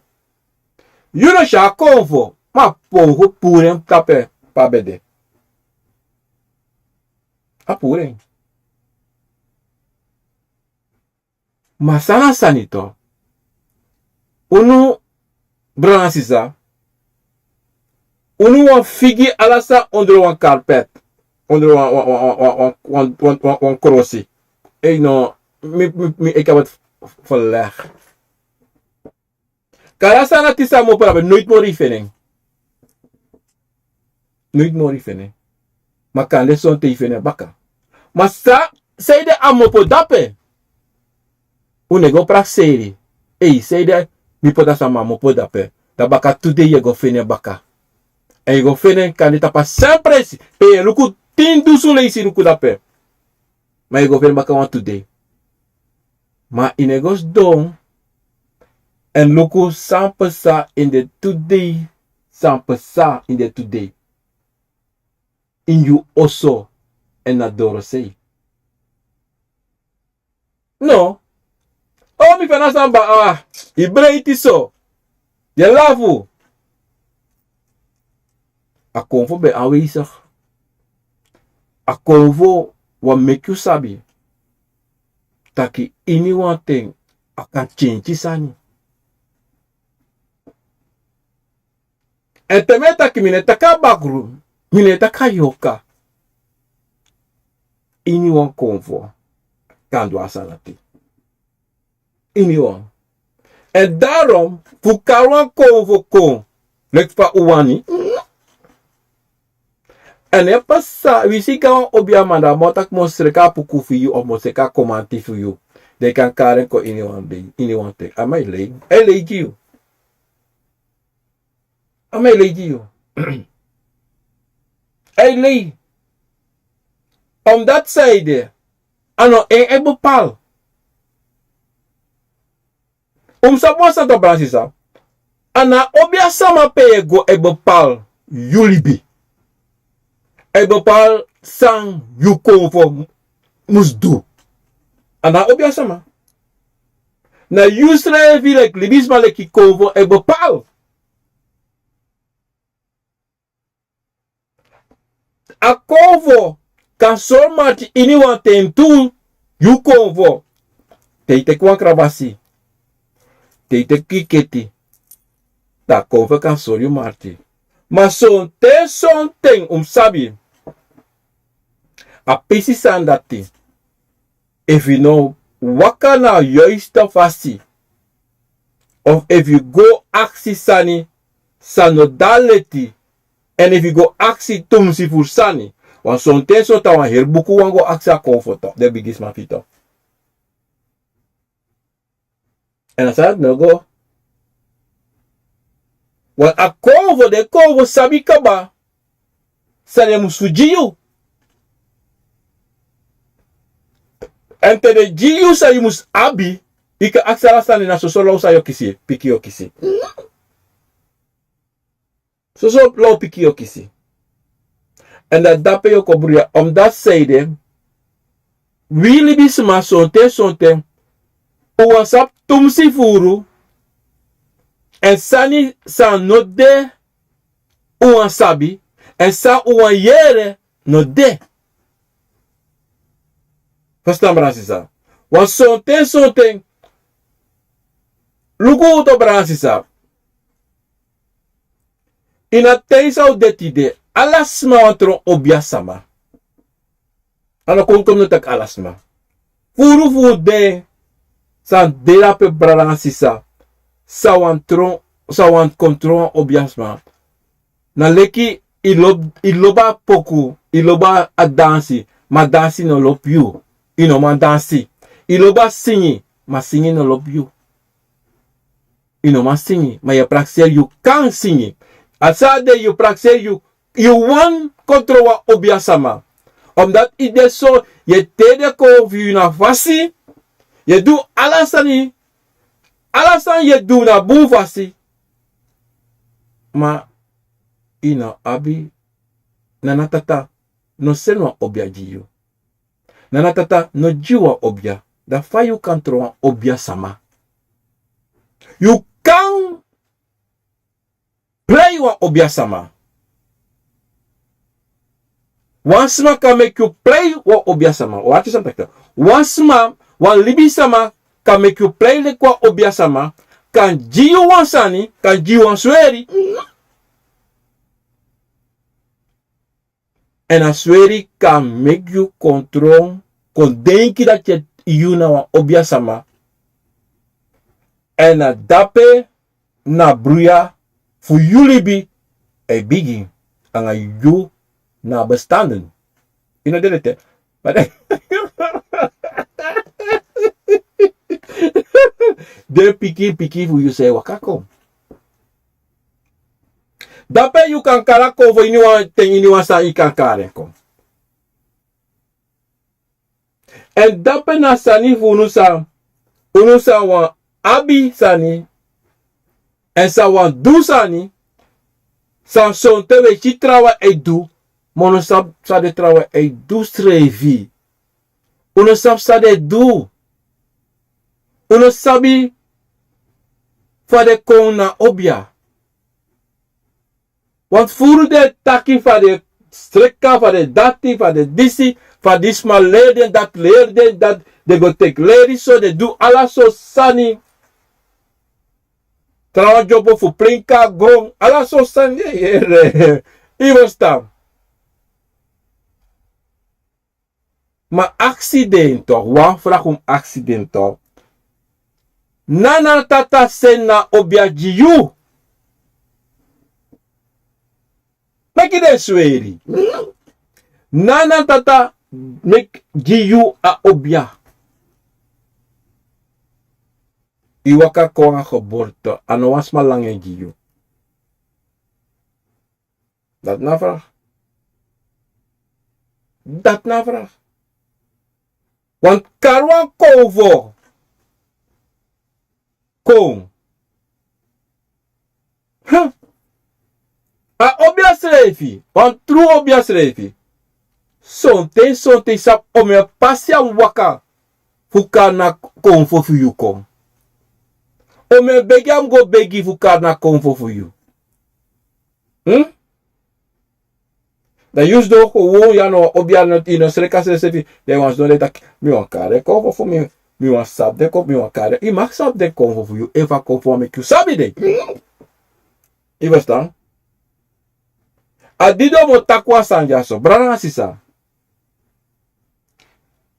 Yu no si a konfo, ma a konfo puru en dape pe a ben de. A puru en. Ma san na sani tu? Unu, brada nanga sisa, unu wani figi ala sani ondro wan karpet, ondro wan, wan, wan krosi. Ei no, mi, mi, mi, ik heb het verleg. Kande a sani dati san mopo dape, noiti moro yu feni en. Noiti moro yu feni en. Ma kande sonten yu feni en baka. Ma san, sanede a mopo dape? Un no e go prakseri. Ei, sanede mi poti a sani, ma a mopo dape. Dan baka tu dei yu e go feni en baka. Èn yu e go feni en kande tapu a sen presi pe yu e luku tin dusun leisi luku dape. Ma yu e go feni en baka wantu dei. Ma yu no e go sidon èn luku san pasa ini den tu dei, san pasa ini den tu dei ini yu oso èn na dorosei. No. O, mi feni a sani baka, a, yu breiti so. Yu e lafu. A konfo ben anwezig. A konfo wani meki un sabi taki iniwan ten a kan kenki sani. Èn te mi e taki, mi no e taki a bakru, mi no e taki a yorka. Iniwan konfo kan du a sani dati. Iniwan. Èn daarom fu kari wan konfo kon leki fa un wani. Èn e pasa, wi si gawan obiaman, dan a man o taki mi o sreka a puku fu yu of mi o sreka a komanti fu yu. Den kan kari en kon iniwan dei, iniwan ten. A man e lei. A e lei gi yu. A man e lei gi yu. A e lei. Omdat sanede, a no en e bepaal. Un mus sabi wan sani tu, brada nanga sisa. A no a obiasama pe yu e go e bepaal yu libi. E bepaal san yu konfo mus du. A no a obiasama. Na yusrefi leki libisma, leki konfo e bepaal. A konfo kan sori marki iniwan ten tu, yu konfo. Te yu teki wan krabasi, te yu teki kiketi, dan a konfo kan sori yu marki. Ma sonten, sonten un mus sabi, a pisi sani dati, efu yu no waka na a yuiste fasi, of efu yu go aksi sani san no de na leti, èn efu yu go aksi tumsi furu sani, wan sonten, sonten a wan heri buku wani go aksi a konfo tu, den bigisma fu yu tu. Èn a sani dati no go. Wan a konfo, den konfo sabi kaba san den mus gi yu. Èn te den gi yu san yu mus abi, yu kan aksi ala sani, na soso law san yu o kisi, pikin yu o kisi. Soso law pikin yu o kisi. Èn dan dape yu o kon bruya, omdat sanede, wi libisma sonten, sonten un wani sabi tumsi furu, èn sani san no de un wani sabi, èn san un wani yere no de. Ferstan, brada nanga sisa. Wan sonten, sonten, luku un tu, brada nanga sisa. Ini a ten san un de tide, ala sma wani tron obiasama. A no kon, kon mi no taki ala sma. Furu fu den san de drape, brada nanga sisa, san wani tron, san wani kon tron wan obiasma. Na leki yu lobi, yu lobi a poku, yu lobi a dansi, ma dansi no lobi yu. Yu no man dansi. Yu lobi a singi, ma singi no lobi yu. Yu no man singi, ma yu e prakseri yu kan singi. A sani de yu prakseri yu, yu wani kon tron wan obiasama. Omdat yu de so, yu e tei den konfo fu yu na fasi, yu e du ala sani, ala sani yu e du na bun fasi. Ma yu no abi, Nana Tata no seni wan obia gi yu. Nana Tata no gi yu wan obia. Dan fa yu kan tron wan obiasama? Yu kan prei wan obiasama. Wan sma kan meki yu prei wan obiasama. Wan sma, wan libisama kan meki yu prei leki wan obiasama, kan gi yu wan sani, kan gi yu wan sweri. Èn a sweri kan meki yu kon tron, kon denki dati yu na wan obiasama. Èn na dape na bruya fu yu libi e bigin, anga yu na bestanden. Yu no de leti. Ma den pikin pikin fu yu sa e waka kon. Dape yu kan kari a konfo ini wan ten, ini wan sani yu kan kari en kon. Èn dape na sani fu unu san, unu san wan abi sani, èn san wan du sani, san sonten wi e si trawan e du, ma unu sabi san den trawan e du srefi. Unu sabi san den e du. Unu sabi fa den kon na obia. Want furu den e taki fa den streka, fa den dati, fa den disi, fa di sma leri den, dati leri den, dati den go teki leri so, den du ala sortu sani. Trawan dyompo fu prinka gron, ala sortu sani den yere. Yu e ferstan. Ma aksi den tok, wan vraag un aksi den tok. Nana tata seni na obia gi yu. Meki den sweri. Nana tata meki gi yu a obia. Yu waka kon a geboorte, a no wan sma langa en gi yu. Dati na vraag. Dati na vraag. Want kari wan konfo kon. Huh. A obia srefi, wan tru obia srefi. Sonten, sonten sabi omeni pasi a waka fu kari na konfo fu yu kon. Omeni begi a mus go begi fu kari na konfo fu yu. Hmm? Dan yu sidon kon wan ya na wan obia, yu no sreka sresefi. Dan yu wani sidon de taki, mi wani kari den konfo fu mi, mi wani sabi den konfo, mi wani kari den. Yu mag sabi den konfo fu yu, efu a konfo wani meki yu sabi den. Yu e ferstan? A didon mi o taki wan sani dyaso, brada nanga sisa.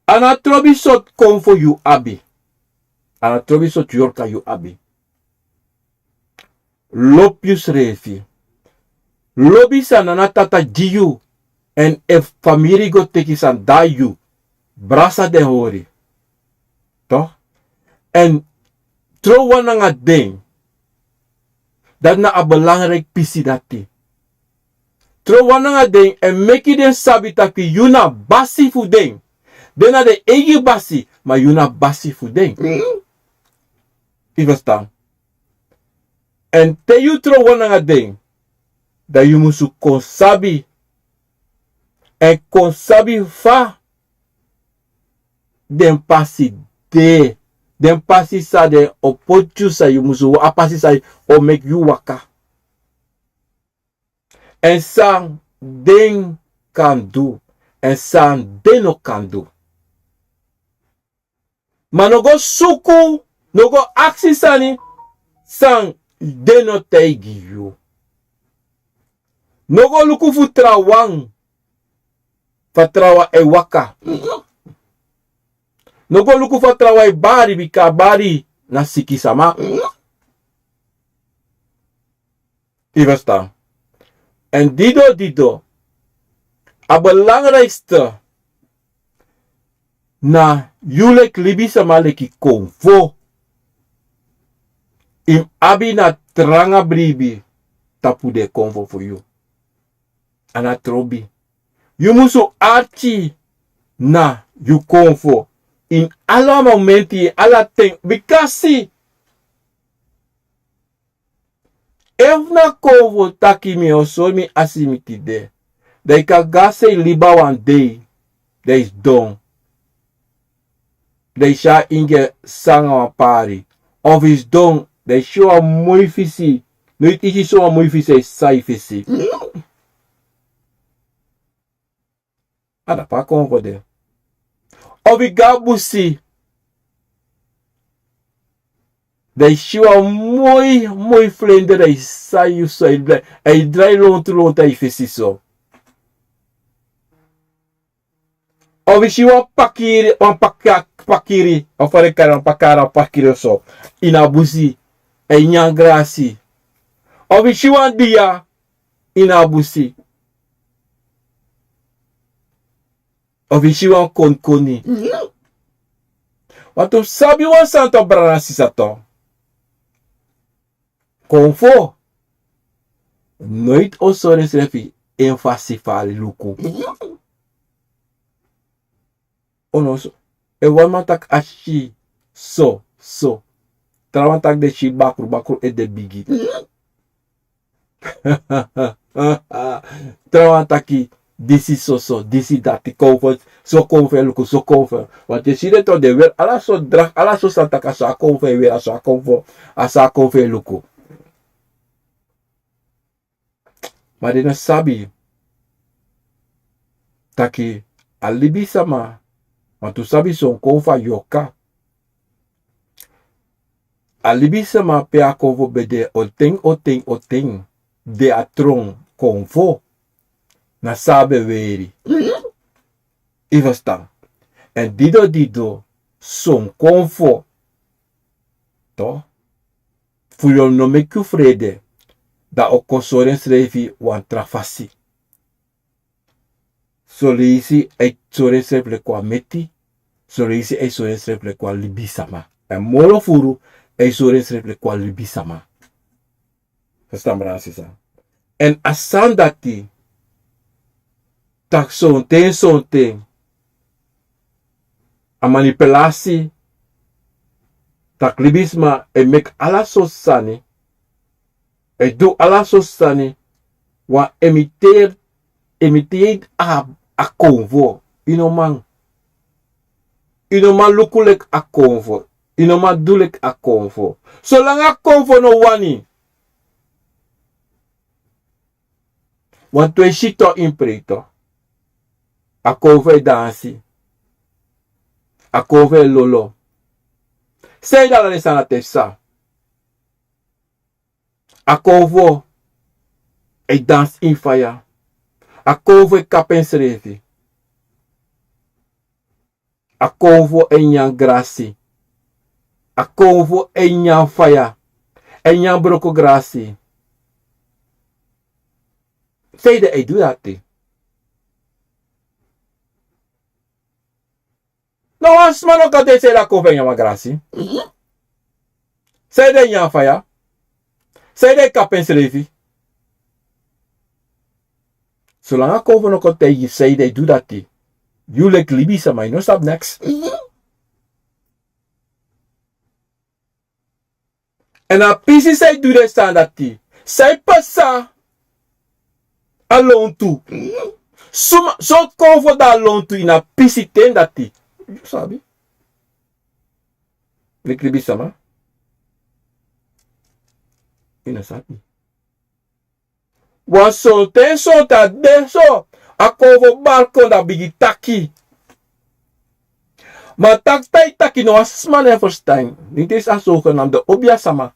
A no trobi sortu konfo yu abi. A no trobi sortu yorka yu abi. Lobi yusrefi. Lobi san nana tata gi yu. Èn efu famiri go teki san, dan yu brasa den hori. Toch? Èn tron wan nanga den. Dati na a belangrijk pisi dati. Tron wan nanga den èn meki den sabi taki yu na basi fu den. Den na den eigi basi, ma yu na basi fu den. Yu e ferstan? Èn te yu tron wan nanga den, dan yu musu kon sabi. Èn kon sabi fa den pasi de. Den pasi san den o poti yu, san yu musu, a pasi san o meki yu waka. Èn san den kan du, èn san den no kan du. Ma no go suku, no go aksi sani san den no taigi yu. No go luku fu trawan, fa trawan e waka. No go luku fa trawan e bari, bika a bari na sikisama. Yu e ferstan? Èn didon, didon, a belangrijkste na yu leki libisama leki konfo. Yu mus abi na tranga bribi tapu den konfo fu yu. A no trobi. Yu musu arki na yu konfo. Ini ala momenti, ala ten, bikasi efu na konfo taki mi o sori mi asi mi tide, dan yu kan go a sei liba wan dei, dan yu sidon, dan yu si a ingi e sanga wan pari, of yu sidon, dan yu si wan moi fisi. Noiti yu si so wan moi fisi, e sai fisi. A dape a konfo de. Efu i go a busi, dan i si wan moi moi fleinde, dan i sai yu so, i drai lontu lontu a i fesi so. Efu i si wan pakiri, wan pakiri, pakiri, efu fa den kari wan pakara pakiri so, ini a busi, e nyan grasi. Efu i si wan dia ini a busi. Efu i si wan konkoni. Wantu sabi wan sani tu, brada nanga sisa tu. Konfo. Noiti o sori ensrefi en fasi fu a luku. Ono so. Efu wan man taki a si so, so. Trawan taki den si bakru, bakru ede bigi. Trawan taki disi soso, disi dati, konfo, so konfo e luku, so konfo. Wantu yu si den tu, den weri ala so drag, ala so sani taki a so a konfo e weri, a so a konfo, a so a konfo e luku. Ma den no sabi taki a libisama, wantu sabi son konfo a yoka. A libisama pe a konfo ben de, o ten, o ten, o ten, de a tron konfo, na san a ben weri. I ferstan? Èn dido dido, son konfo, to, fu yu no meki yu frede, dan o kon sori ensrefi wan tra fasi. Son leisi a e sori ensrefi leki wan meti, son leisi a e sori ensrefi leki wan libisama. Èn moro furu a e sori ensrefi leki wan libisama. Ferstan, brada nanga sisa? Èn a sani dati, taki sonten, sonten, a manipulasi, taki libisma e meki ala sortu sani, e du ala sortu sani, wan imiteer, imiteer a, a konfo. Yu no man, yu no man luku leki a konfo. Yu no man du leki a konfo. Solanga a konfo no wani, wantu e si tu ini prei tu. A konfo e dansi. A konfo e lolo. San ede ala den sani dati e psa? A konfo e dansi ini faya. A konfo e kapu ensrefi. A konfo e nyan grasi. A konfo e nyan faya. E nyan broko grasi. San ede e du dati? No wan sma no kan taigi san ede a konfo e nyan wan grasi. San ede e nyan faya. San ede e kapu ensrefi. Solanga a konfo no kon taigi yu san ede e du dati, yu leki libisama yu no sabi neks. Èn a pisi san e du den sani dati, san e pasa a lontu. Suma, sortu konfo de a lontu ini a pisi ten dati, yu sabi? Leki libisama, yu no sabi. Wan sonten, sonten a de so, a konfo bari kon, dan a bigin taki. Ma taki, taki, taki, no wan sma no e ferstan. Niti disi a zogenaamde obiasama.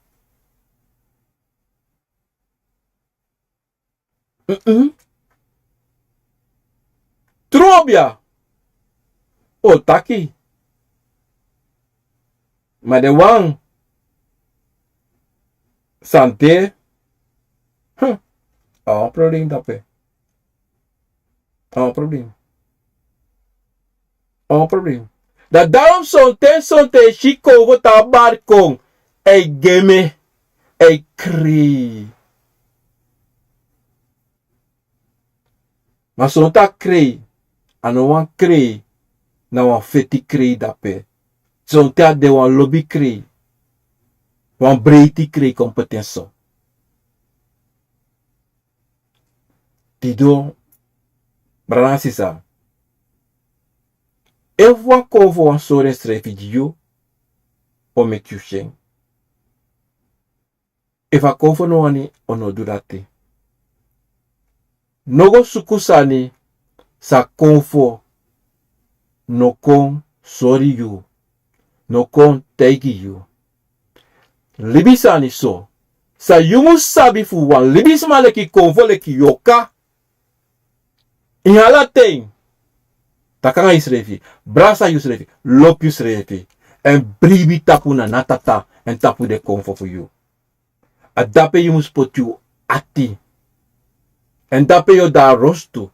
Mm-mm. Tru obia o taki. Ma den wan san de, hm, a wan problem dape. A wan problem. A wan problem. Dan daarom sonten, sonten e si konfo tan bari kon, e geme, e krei. Ma sonten a krei, a no wan krei, na wan feti krei dape. Sonten a de wan lobi krei, wan breiti krei kon poti en so. Didon, brada nanga sisa, efu wan konfo wani sori ensrefi gi yu, o meki yu si en. Efu a konfo no wani, o no du dati. No go suku sani San konfo no kon sori yu, no kon taigi yu. Libi sani so, san yu mus sabi fu wan libisma leki konfo, leki yoka. Ini ala ten, taki nanga yusrefi, brasa yusrefi, lobi yusrefi, èn bribi tapu na natata èn tapu den konfo fu yu. A dape yu mus poti yu ati. Èn dape yu o de na rostu.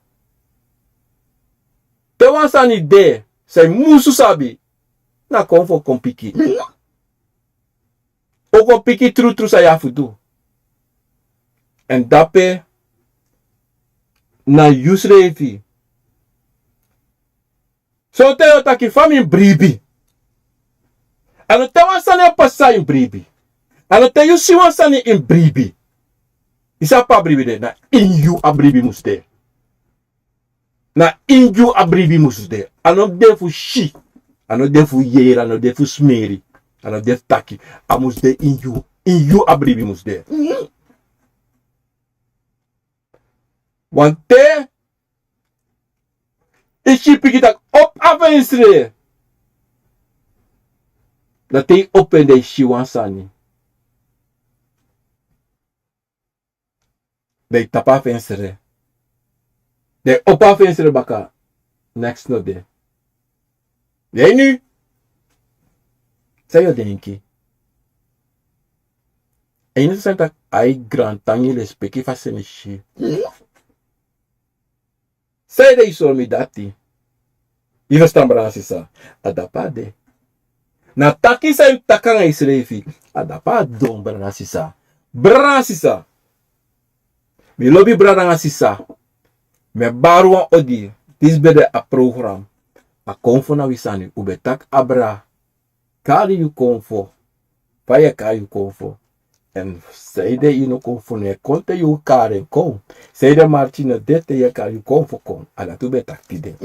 Te wan sani de san yu musu sabi, na konfo kon piki. O kon piki trutru san yu abi fu du. Èn dape na yusrefi. Sonten yu o taki fa mi bribi. A no te wan sani e pasa ini bribi. A no te yu si wan sani ini bribi. Yu sabi pe a bribi de, na ini yu a bribi mus de. Na ini yu a bribi mus de. A no de fu si. A no de fu yere, a no de fu smeri. A no de fu taki. A mus de ini yu. Ini yu a bribi mus de. Wante, yu si pikin taki opo a fensre. Dan te yu opo en dan yu si wan sani. Dan yu tapu a fensre. Dan yu opo a fensre baka. Neks no de. Yu e ini. San yu o denki? Èn yu no sani taki ai grantangi lespeki fu a seni si. San ede yu sori mi dati? Yu ferstan, brada nanga sisa? A dape a de. Na taki san yu mus taki nanga yusrefi. A dape a don, brada nanga sisa. Brada nanga sisa, mi lobi brada nanga sisa. Mi e bari wan odi. Disi ben de a program. A konfo na wi sani. Un ben taki abra. Kari yu konfo. Fa yu e kari yu konfo? Èn sanede yu no konfo, no e kon te yu kari en kon? Sanede marki no de te yu e kari yu konfo kon? A dati un ben taki tide.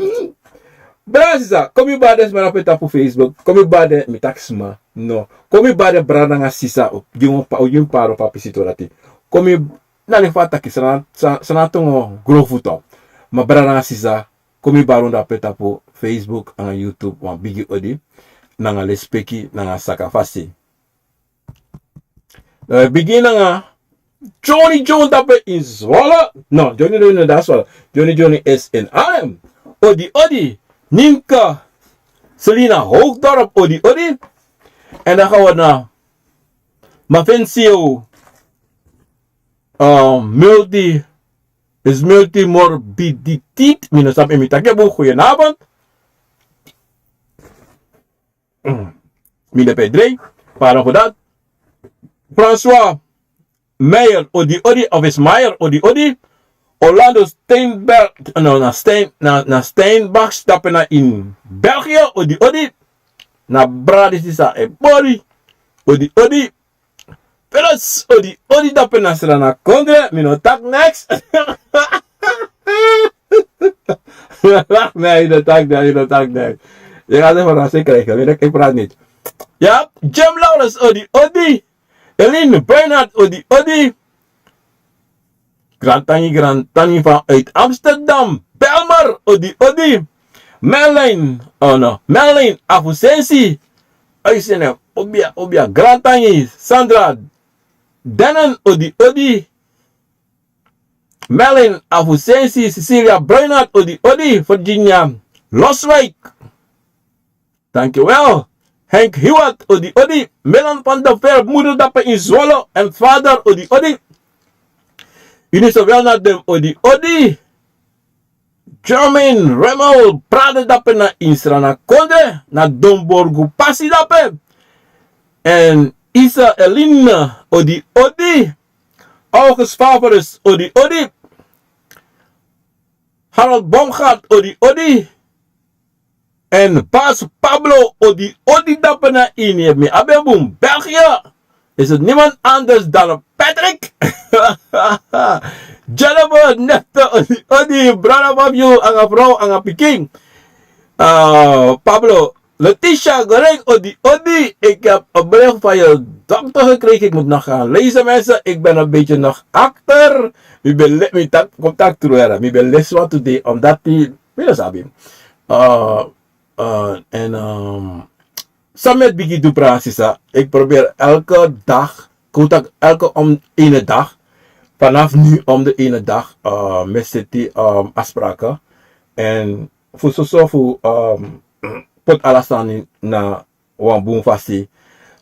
Brada sisa, kon mi bari den sma na pe tapu Facebook. Kon mi bari den, mi taki sma. No. Kon mi bari den brada nanga sisa. Gi mi paro papi sitori dati. Kon mi, na den fa a taki, san na, san na tongo grofu tu. Ma brada nanga sisa, kon mi bari un dape tapu Facebook nanga YouTube, wan bigi odi nanga lespeki nanga sakafasi. Dan wi e bigin nanga Johnny Jones dape ini Zwolle. No, Johnny Jones no de na Zwolle. Johnny Jones is in Arnhem. Odi odi. Ninka Selina Hoogdorp, odi odi. Èn dan gaan we na Mavencio, eh, multi, is multimorbiditeit. Mi no sabi efu mi taki en bun. Goedenavond. Mm. Mi de pe drie. Pardon voor dat. François Meijer, odi odi, of is Meijer, odi odi. Orlando Steinberg, no, na Stein, na, na Steinbach, dape na ini België, odi odi. Na brada sisa e bori, odi odi. Felix, odi odi, dape na Sranan Kondre, mi no taki neks. Nee, yu no taki neks, yu no taki neks. Yu gaat even verrassing krijgen, weet ik, ik praat niet. Ja, Jim Laurens, odi odi. Eline Bernhard, odi odi. Grantangi, grantangi vanuit Amsterdam. Belmer, odi odi. Merlin, oh no, Merlin Afusensi. Uitsending, obia, obia, grantangi. Sandra Dennen, odi odi. Merlin Afusensi, Cecilia Bruinart, odi odi. Virginia Loswijk. Dankjewel. Henk Hiwat, odi odi. Milan van der Veer, moeder dape in Zwolle en vader, odi odi. Yu no so wel na dem, odi odi. Germain Remmel, brada dape na Sranan Kondre, na Domborgu pasi dape. En Isa Eline, odi odi. August Favorus, odi odi. Harold Bomgaard, odi odi. En Bas Pablo, odi odi, dape na ini. Mi abi en bun, België. Is het niemand anders dan Patrick? Jennifer, nefte, odi odi, brada Fabio, nanga frow, nanga pikin. Ah, Pablo, Letitia Goreng, odi odi. Ik heb een bericht van je dokter gekregen. Ik moet nog gaan lezen, mensen. Ik ben een beetje nog achter. Mi ben le-, mi tak-, kom taki tru, mi ben lezen wat today, omdat die Mi no sabi. Uh, uh, en um, san mi e bigin du, brada nanga sisa, ik probeer elke dag, kon tak elke om ene dag, vanaf nu om de ene dag, uh, mi e seti um, afspraken. En fu soso fu um, poti ala sani na wan bun fasi.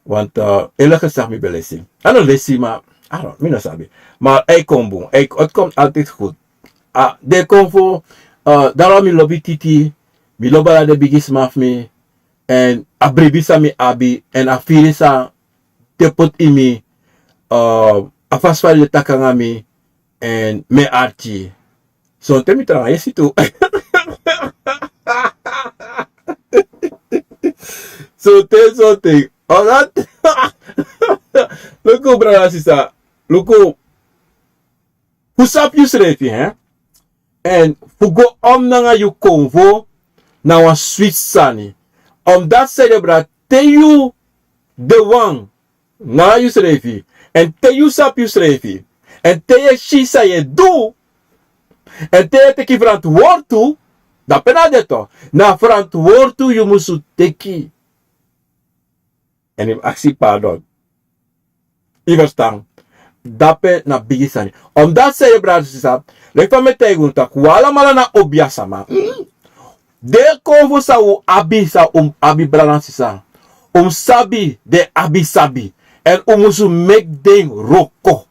Want uh, eerlijk gezegd, mi ben lesi. A no lesi, maar I don't, mi no sabi. Maar hij kon bun. Hij, het komt altijd goed. Ah, den kon fu, uh, daarom mi lobi Titi, mi lobi ala den bigisma fu mi, en a bribi san mi abi, en a firi san den poti ini mi, uh, a fasi fa den e taki nanga mi, en mi e arki. Sonten mi tranga yesi tu. Sonten, sonten. Omdat, luku, brada, sisa, luku, fu sabi yusrefi, hè? En fu go om nanga yu konfo na wan switi sani. Omdat, sede, brada, te yu de wan nanga yusrefi, en te yu sabi yusrefi, en te yu e si san yu e du, en te yu e teki frantwortu, dape na de tu, na frantwortu yu musu teki. En yu mus aksi pardon. Yu ferstan? Dape na bigi sani. Omdat, sede, brada, sisa, leki fa mi e taigi unu taki un alamala na obiasma. Den konfo san un abi, san un abi, brada nanga sisa, un mus sabi den abi sabi. En un musu meki den wroko.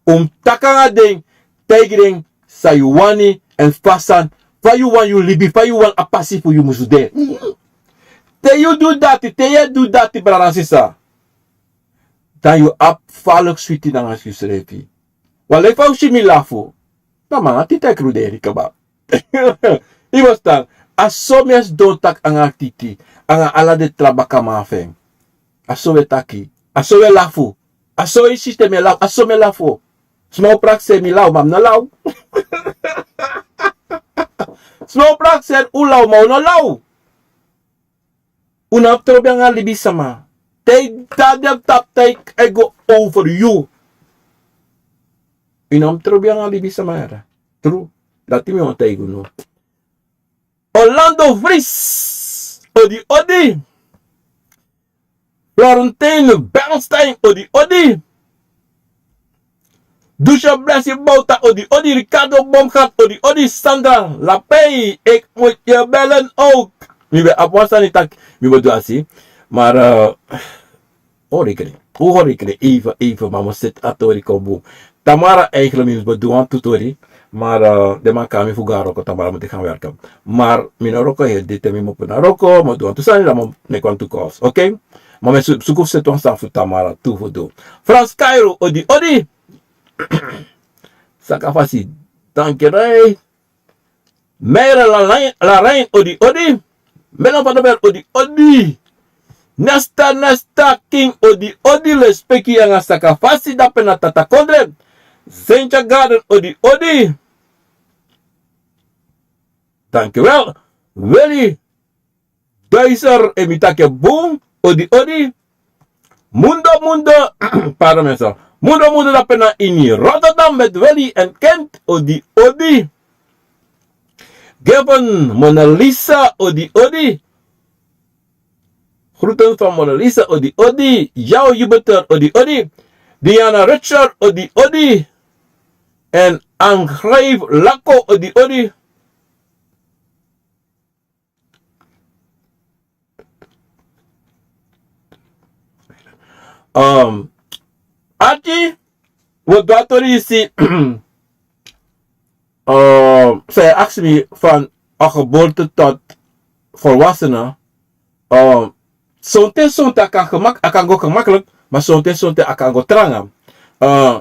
Un mus taki nanga den, taigi den san yu wani, en fa san, fa yu wani yu libi, fa yu wani a pasi fu yu musu de. Te yu du dati, te yu e du dati, brada nanga sisa, dan yu abi faliki switi nanga yusrefi. Wan leki fa un si mi lafu, na mi nanga Titi e kruderi kaba. Yu ferstan? A so mi e sidon taki nanga Titi, nanga ala den tra bakaman fu en. A so wi e taki, a so wi e lafu. A so yu si te mi e lafu, a so mi e lafu. Sma o prakseri mi law, ma mi no law. Sma o prakseri un law, ma un no law. Un no abi trobi nanga libisma. Te yu tan de tapu, te yu e go over yu. Un no abi trobi nanga libisma, yara. Tru. Dati mi wani taigi unu. Orlando Vries, odi odi. Florentine Bernstein, odi odi. Dusha Blessing Bouta, odi odi. Ricardo Bomgat, odi odi. Sandra Lapey, ik moet je bellen ook. Mi ben abi wan sani taki mi ben du dati. Maar uh, Hori kri. Un hori kri, even, even, ma mi o seti a tori kon bun. Tamara, eigenlijk mi mus ben du wantu tori. Maar uh, den man kari mi fu go na wroko, Tamara mu teki en werken. Maar mi no wroko heri dei, te mi mu opo na wroko, mi o du wantu sani, dan mi o meki wantu calls, oké? Maar mi su-, suku fu seti wan sani fu Tamara tu fu du. Frans Cairo, odi odi. Saka fasi, danki dei. Meira Larain, odi odi. Melo Vandenberg, odi odi. Nesta, Nesta King, odi odi. Lespeki nanga saka fasi, dape na Tata Kondre. Sentia Garden, odi odi. Dankjewel. Willy Duiser, e mi taki bun, odi odi. Mundo Mundo, pardon mensen. Mundo Mundo, dape na ini Rotterdam met Willy en Kent, odi odi. Given, Mona Lisa, odi odi. Groeten van Mona Lisa, odi odi. Jouw Jupiter, odi odi. Diana Richard, odi odi. En Angreef Lako, odi odi. Um, Archie, wat doet er is, um, zij asked me van een geboorte tot volwassenen. Um, soms, soms dat kan gemak, dat kan ook gemakkelijk, maar soms, soms dat kan ook tranger. Uh,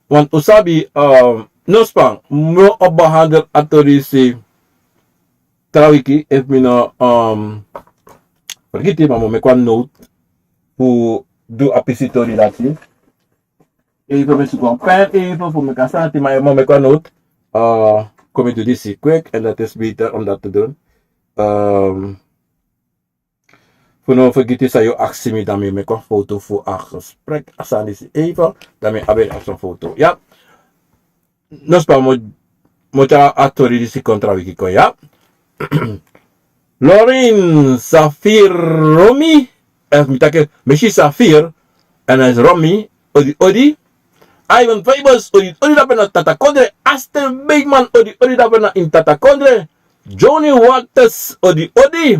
want u sabi, um, no span, mo op behandel atorisi. Trawiki, efu mi no, um, fergiti, ma mi o meki wan note fu du a pisi tori dati. Even mi suku wan pen, even fu meki a sani, ma mi o meki wan note. Uh, kon mi du disi quick, en dat is beter om dat te doen. Um, fu no fergiti san yu aksi mi, dan mi o meki wan foto fu a gesprek, a sani disi even, dan mi abi a foto. Ya. No span, mi o Motya a tori disi kontra wiki kon ya. Lorin Safir Romi, efu mi taki Mesi Safir, en a is Romi, odi odi. Ivan Fibers, odi odi dape na Tata Kondre. Aster Beekman, odi odi dape na in Tata Kondre. Johnny Walters, odi odi.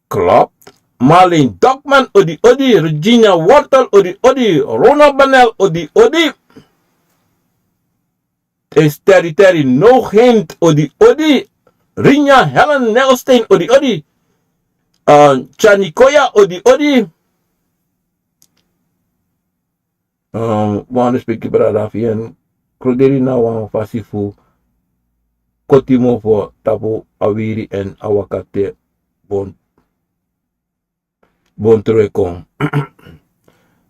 Klopt. Marlene Dokman, odi odi. Regina Wortel, odi odi. Ronald Banel, odi odi. Is Terry Terry No Hint, odi odi. Rinya Helen Nelstein, odi odi. Uh, Chani Koya, odi odi. Um, wan respeki brada fi en. Kroderi na wan fasi fu koti mofo tapu a wiri en a wakate bon bon trowe kon.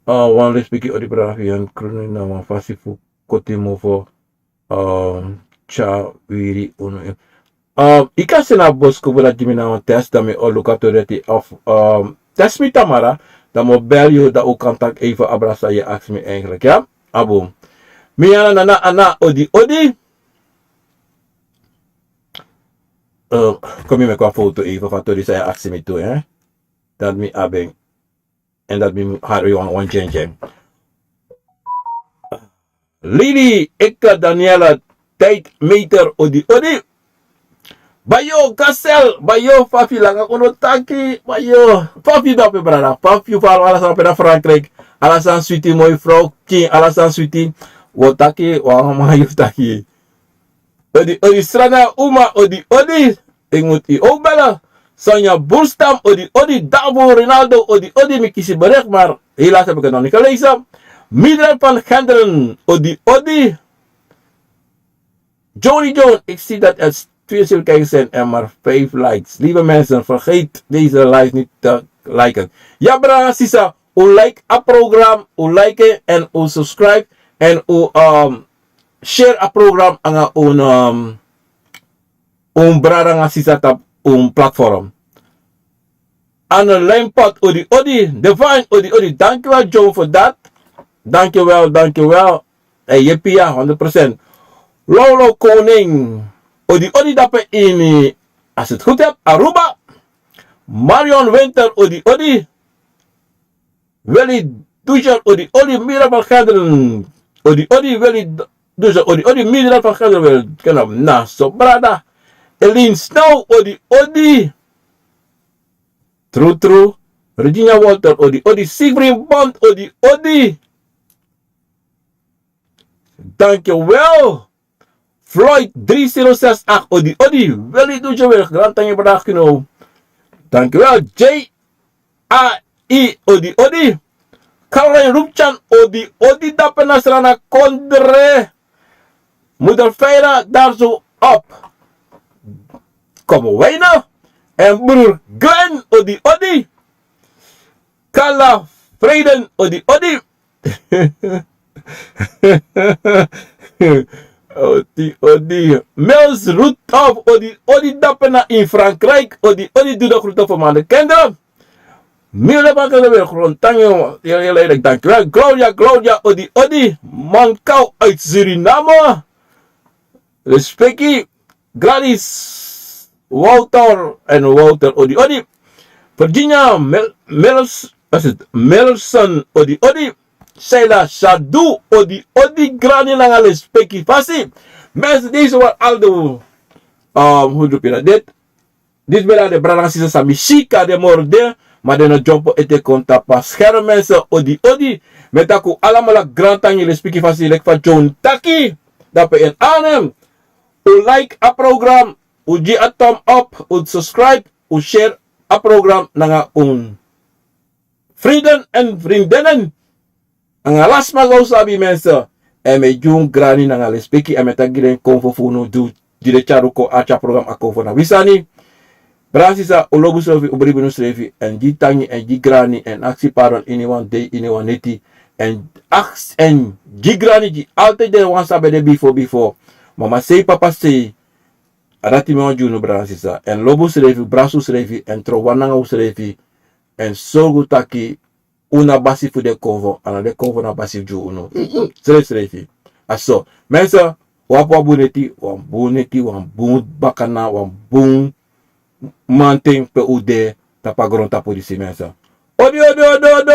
Ah, wan respeki odi brada fi en. Kroderi na wan fasi fu koti mofo. Um, tya wiri unu. Um, yu kan seni a boskopu dati gi mi na wan test, dan mi o luku a tori dati of, um, test mi tamara, dan mi o bel yu, dan un kan taki even abra san yu e aksi mi eigenlijk, ya. Abu. Mi ana nana ana odi odi. Uh, kon mi meki wan foto even fu a tori san yu e aksi mi tu, hè. Dati mi abi en. En dati mi hari wan wan dyengen. Lili, Eka, Daniela, Tijdmeter, odi odi. Bayo Gasel, bayo Fafi, langa kono taki, bayo Fafi, dape brada Fafi, yu falo ala san pe na Frankrijk, ala san switi, moi frow king, ala san switi. Wo taki, wan man yu taki. Odi odi, Srana Uma, odi odi. Ik moet u ook bellen. Sonja Boerstam, odi odi. Davo Rinaldo, odi odi. Mi kisi bericht, maar helaas heb ik het nog niet gelezen. Mildred van Genderen, odi odi. Johnny John, ik zie dat er tweeënzeventig kijkers zijn en maar vijf likes. Lieve mensen, vergeet deze live niet te liken. Ja, brada, sisa, un like a program, un like en un subscribe en un, um, share a program anga un, um, un brada anga sisa tapu un platform. Anne Lempot, odi odi. Divine, odi odi. Dankjewel, Joe, voor dat. Dankjewel, dankjewel. Hey, yepi ya, honderd procent. Lolo Koning, odi odi dape ini, als het goed hebt, Aruba. Marion Winter, odi odi. Willy Dusher, odi odi. Mira van Genderen, odi odi. Willy Dusher, odi odi. Mira van Genderen, Willy, ken na so brada. Elin Snow, odi odi. True, true. Regina Walter, odi odi. Siegfried Bond, odi odi. Dankjewel. Floyd drie zero zes acht, odi odi. Willy Dusher, Willy, grand tangi brada, you know. Dankjewel. J A I, odi odi. Caroline Rupchan, odi odi. Dape na Srana Kondre. Moeder Feira, daar zo op. Kom wijnen. En broer Glenn, odi odi. Carla Vreden, odi odi. Odi odi. Mels Rudolf, odi odi. Dape na in Frankrijk, odi odi. Doe de groeten voor man de kinderen. Mille bakken weer grond. Dank je, heel eerlijk, dank je wel. Gloria, Gloria, odi odi. Mankau uit Suriname. Respecti. Gladys, Wouter en Wouter, odi odi. Virginia Mel Melson, odi odi. Sheila Shadu, odi odi. Grani nanga lespeki fasi. Mensen, deze waren al de, um, hoe roep je dat? Dit, dit ben de brada sisa sami sika de morde, maar de no jumpo ete kon tapa scherm, mensen, odi odi. Metaku alamala grantangi lespeki fasi lek fa John taki. Dape en anem. U like a program, u gi a thumb up, u subscribe, u share a program nanga un vrienden en vriendinnen. Nanga lasma go sabi mensen. En mi e gi un grani nanga lespeki en mi e taki gi den konfo fu unu di den tyari un kon arki a program a konfo na wi sani. Brada sisa, un lobi srefi, un bribi unu srefi, en gi tangi, en gi grani, en aksi pardon ini wan dei, ini wan neti, en aksi, en gi grani gi altijd den wan san ben de bifo bifo. Mama sei, papa sei, a dati mi wani gi unu brada sisa. En lobi unsrefi, brasi unsrefi, en tron wan nanga unsrefi, en sorgu taki un na basi fu den konfo, a no den konfo na basi gi unu. Srefsrefi. A so. Mensen, Un abi wan bun neti, wan bun neti, wan bun bakana, wan bun manten pe un de tapu a grontapu disi, mensen. Odi, odi, odi, odi,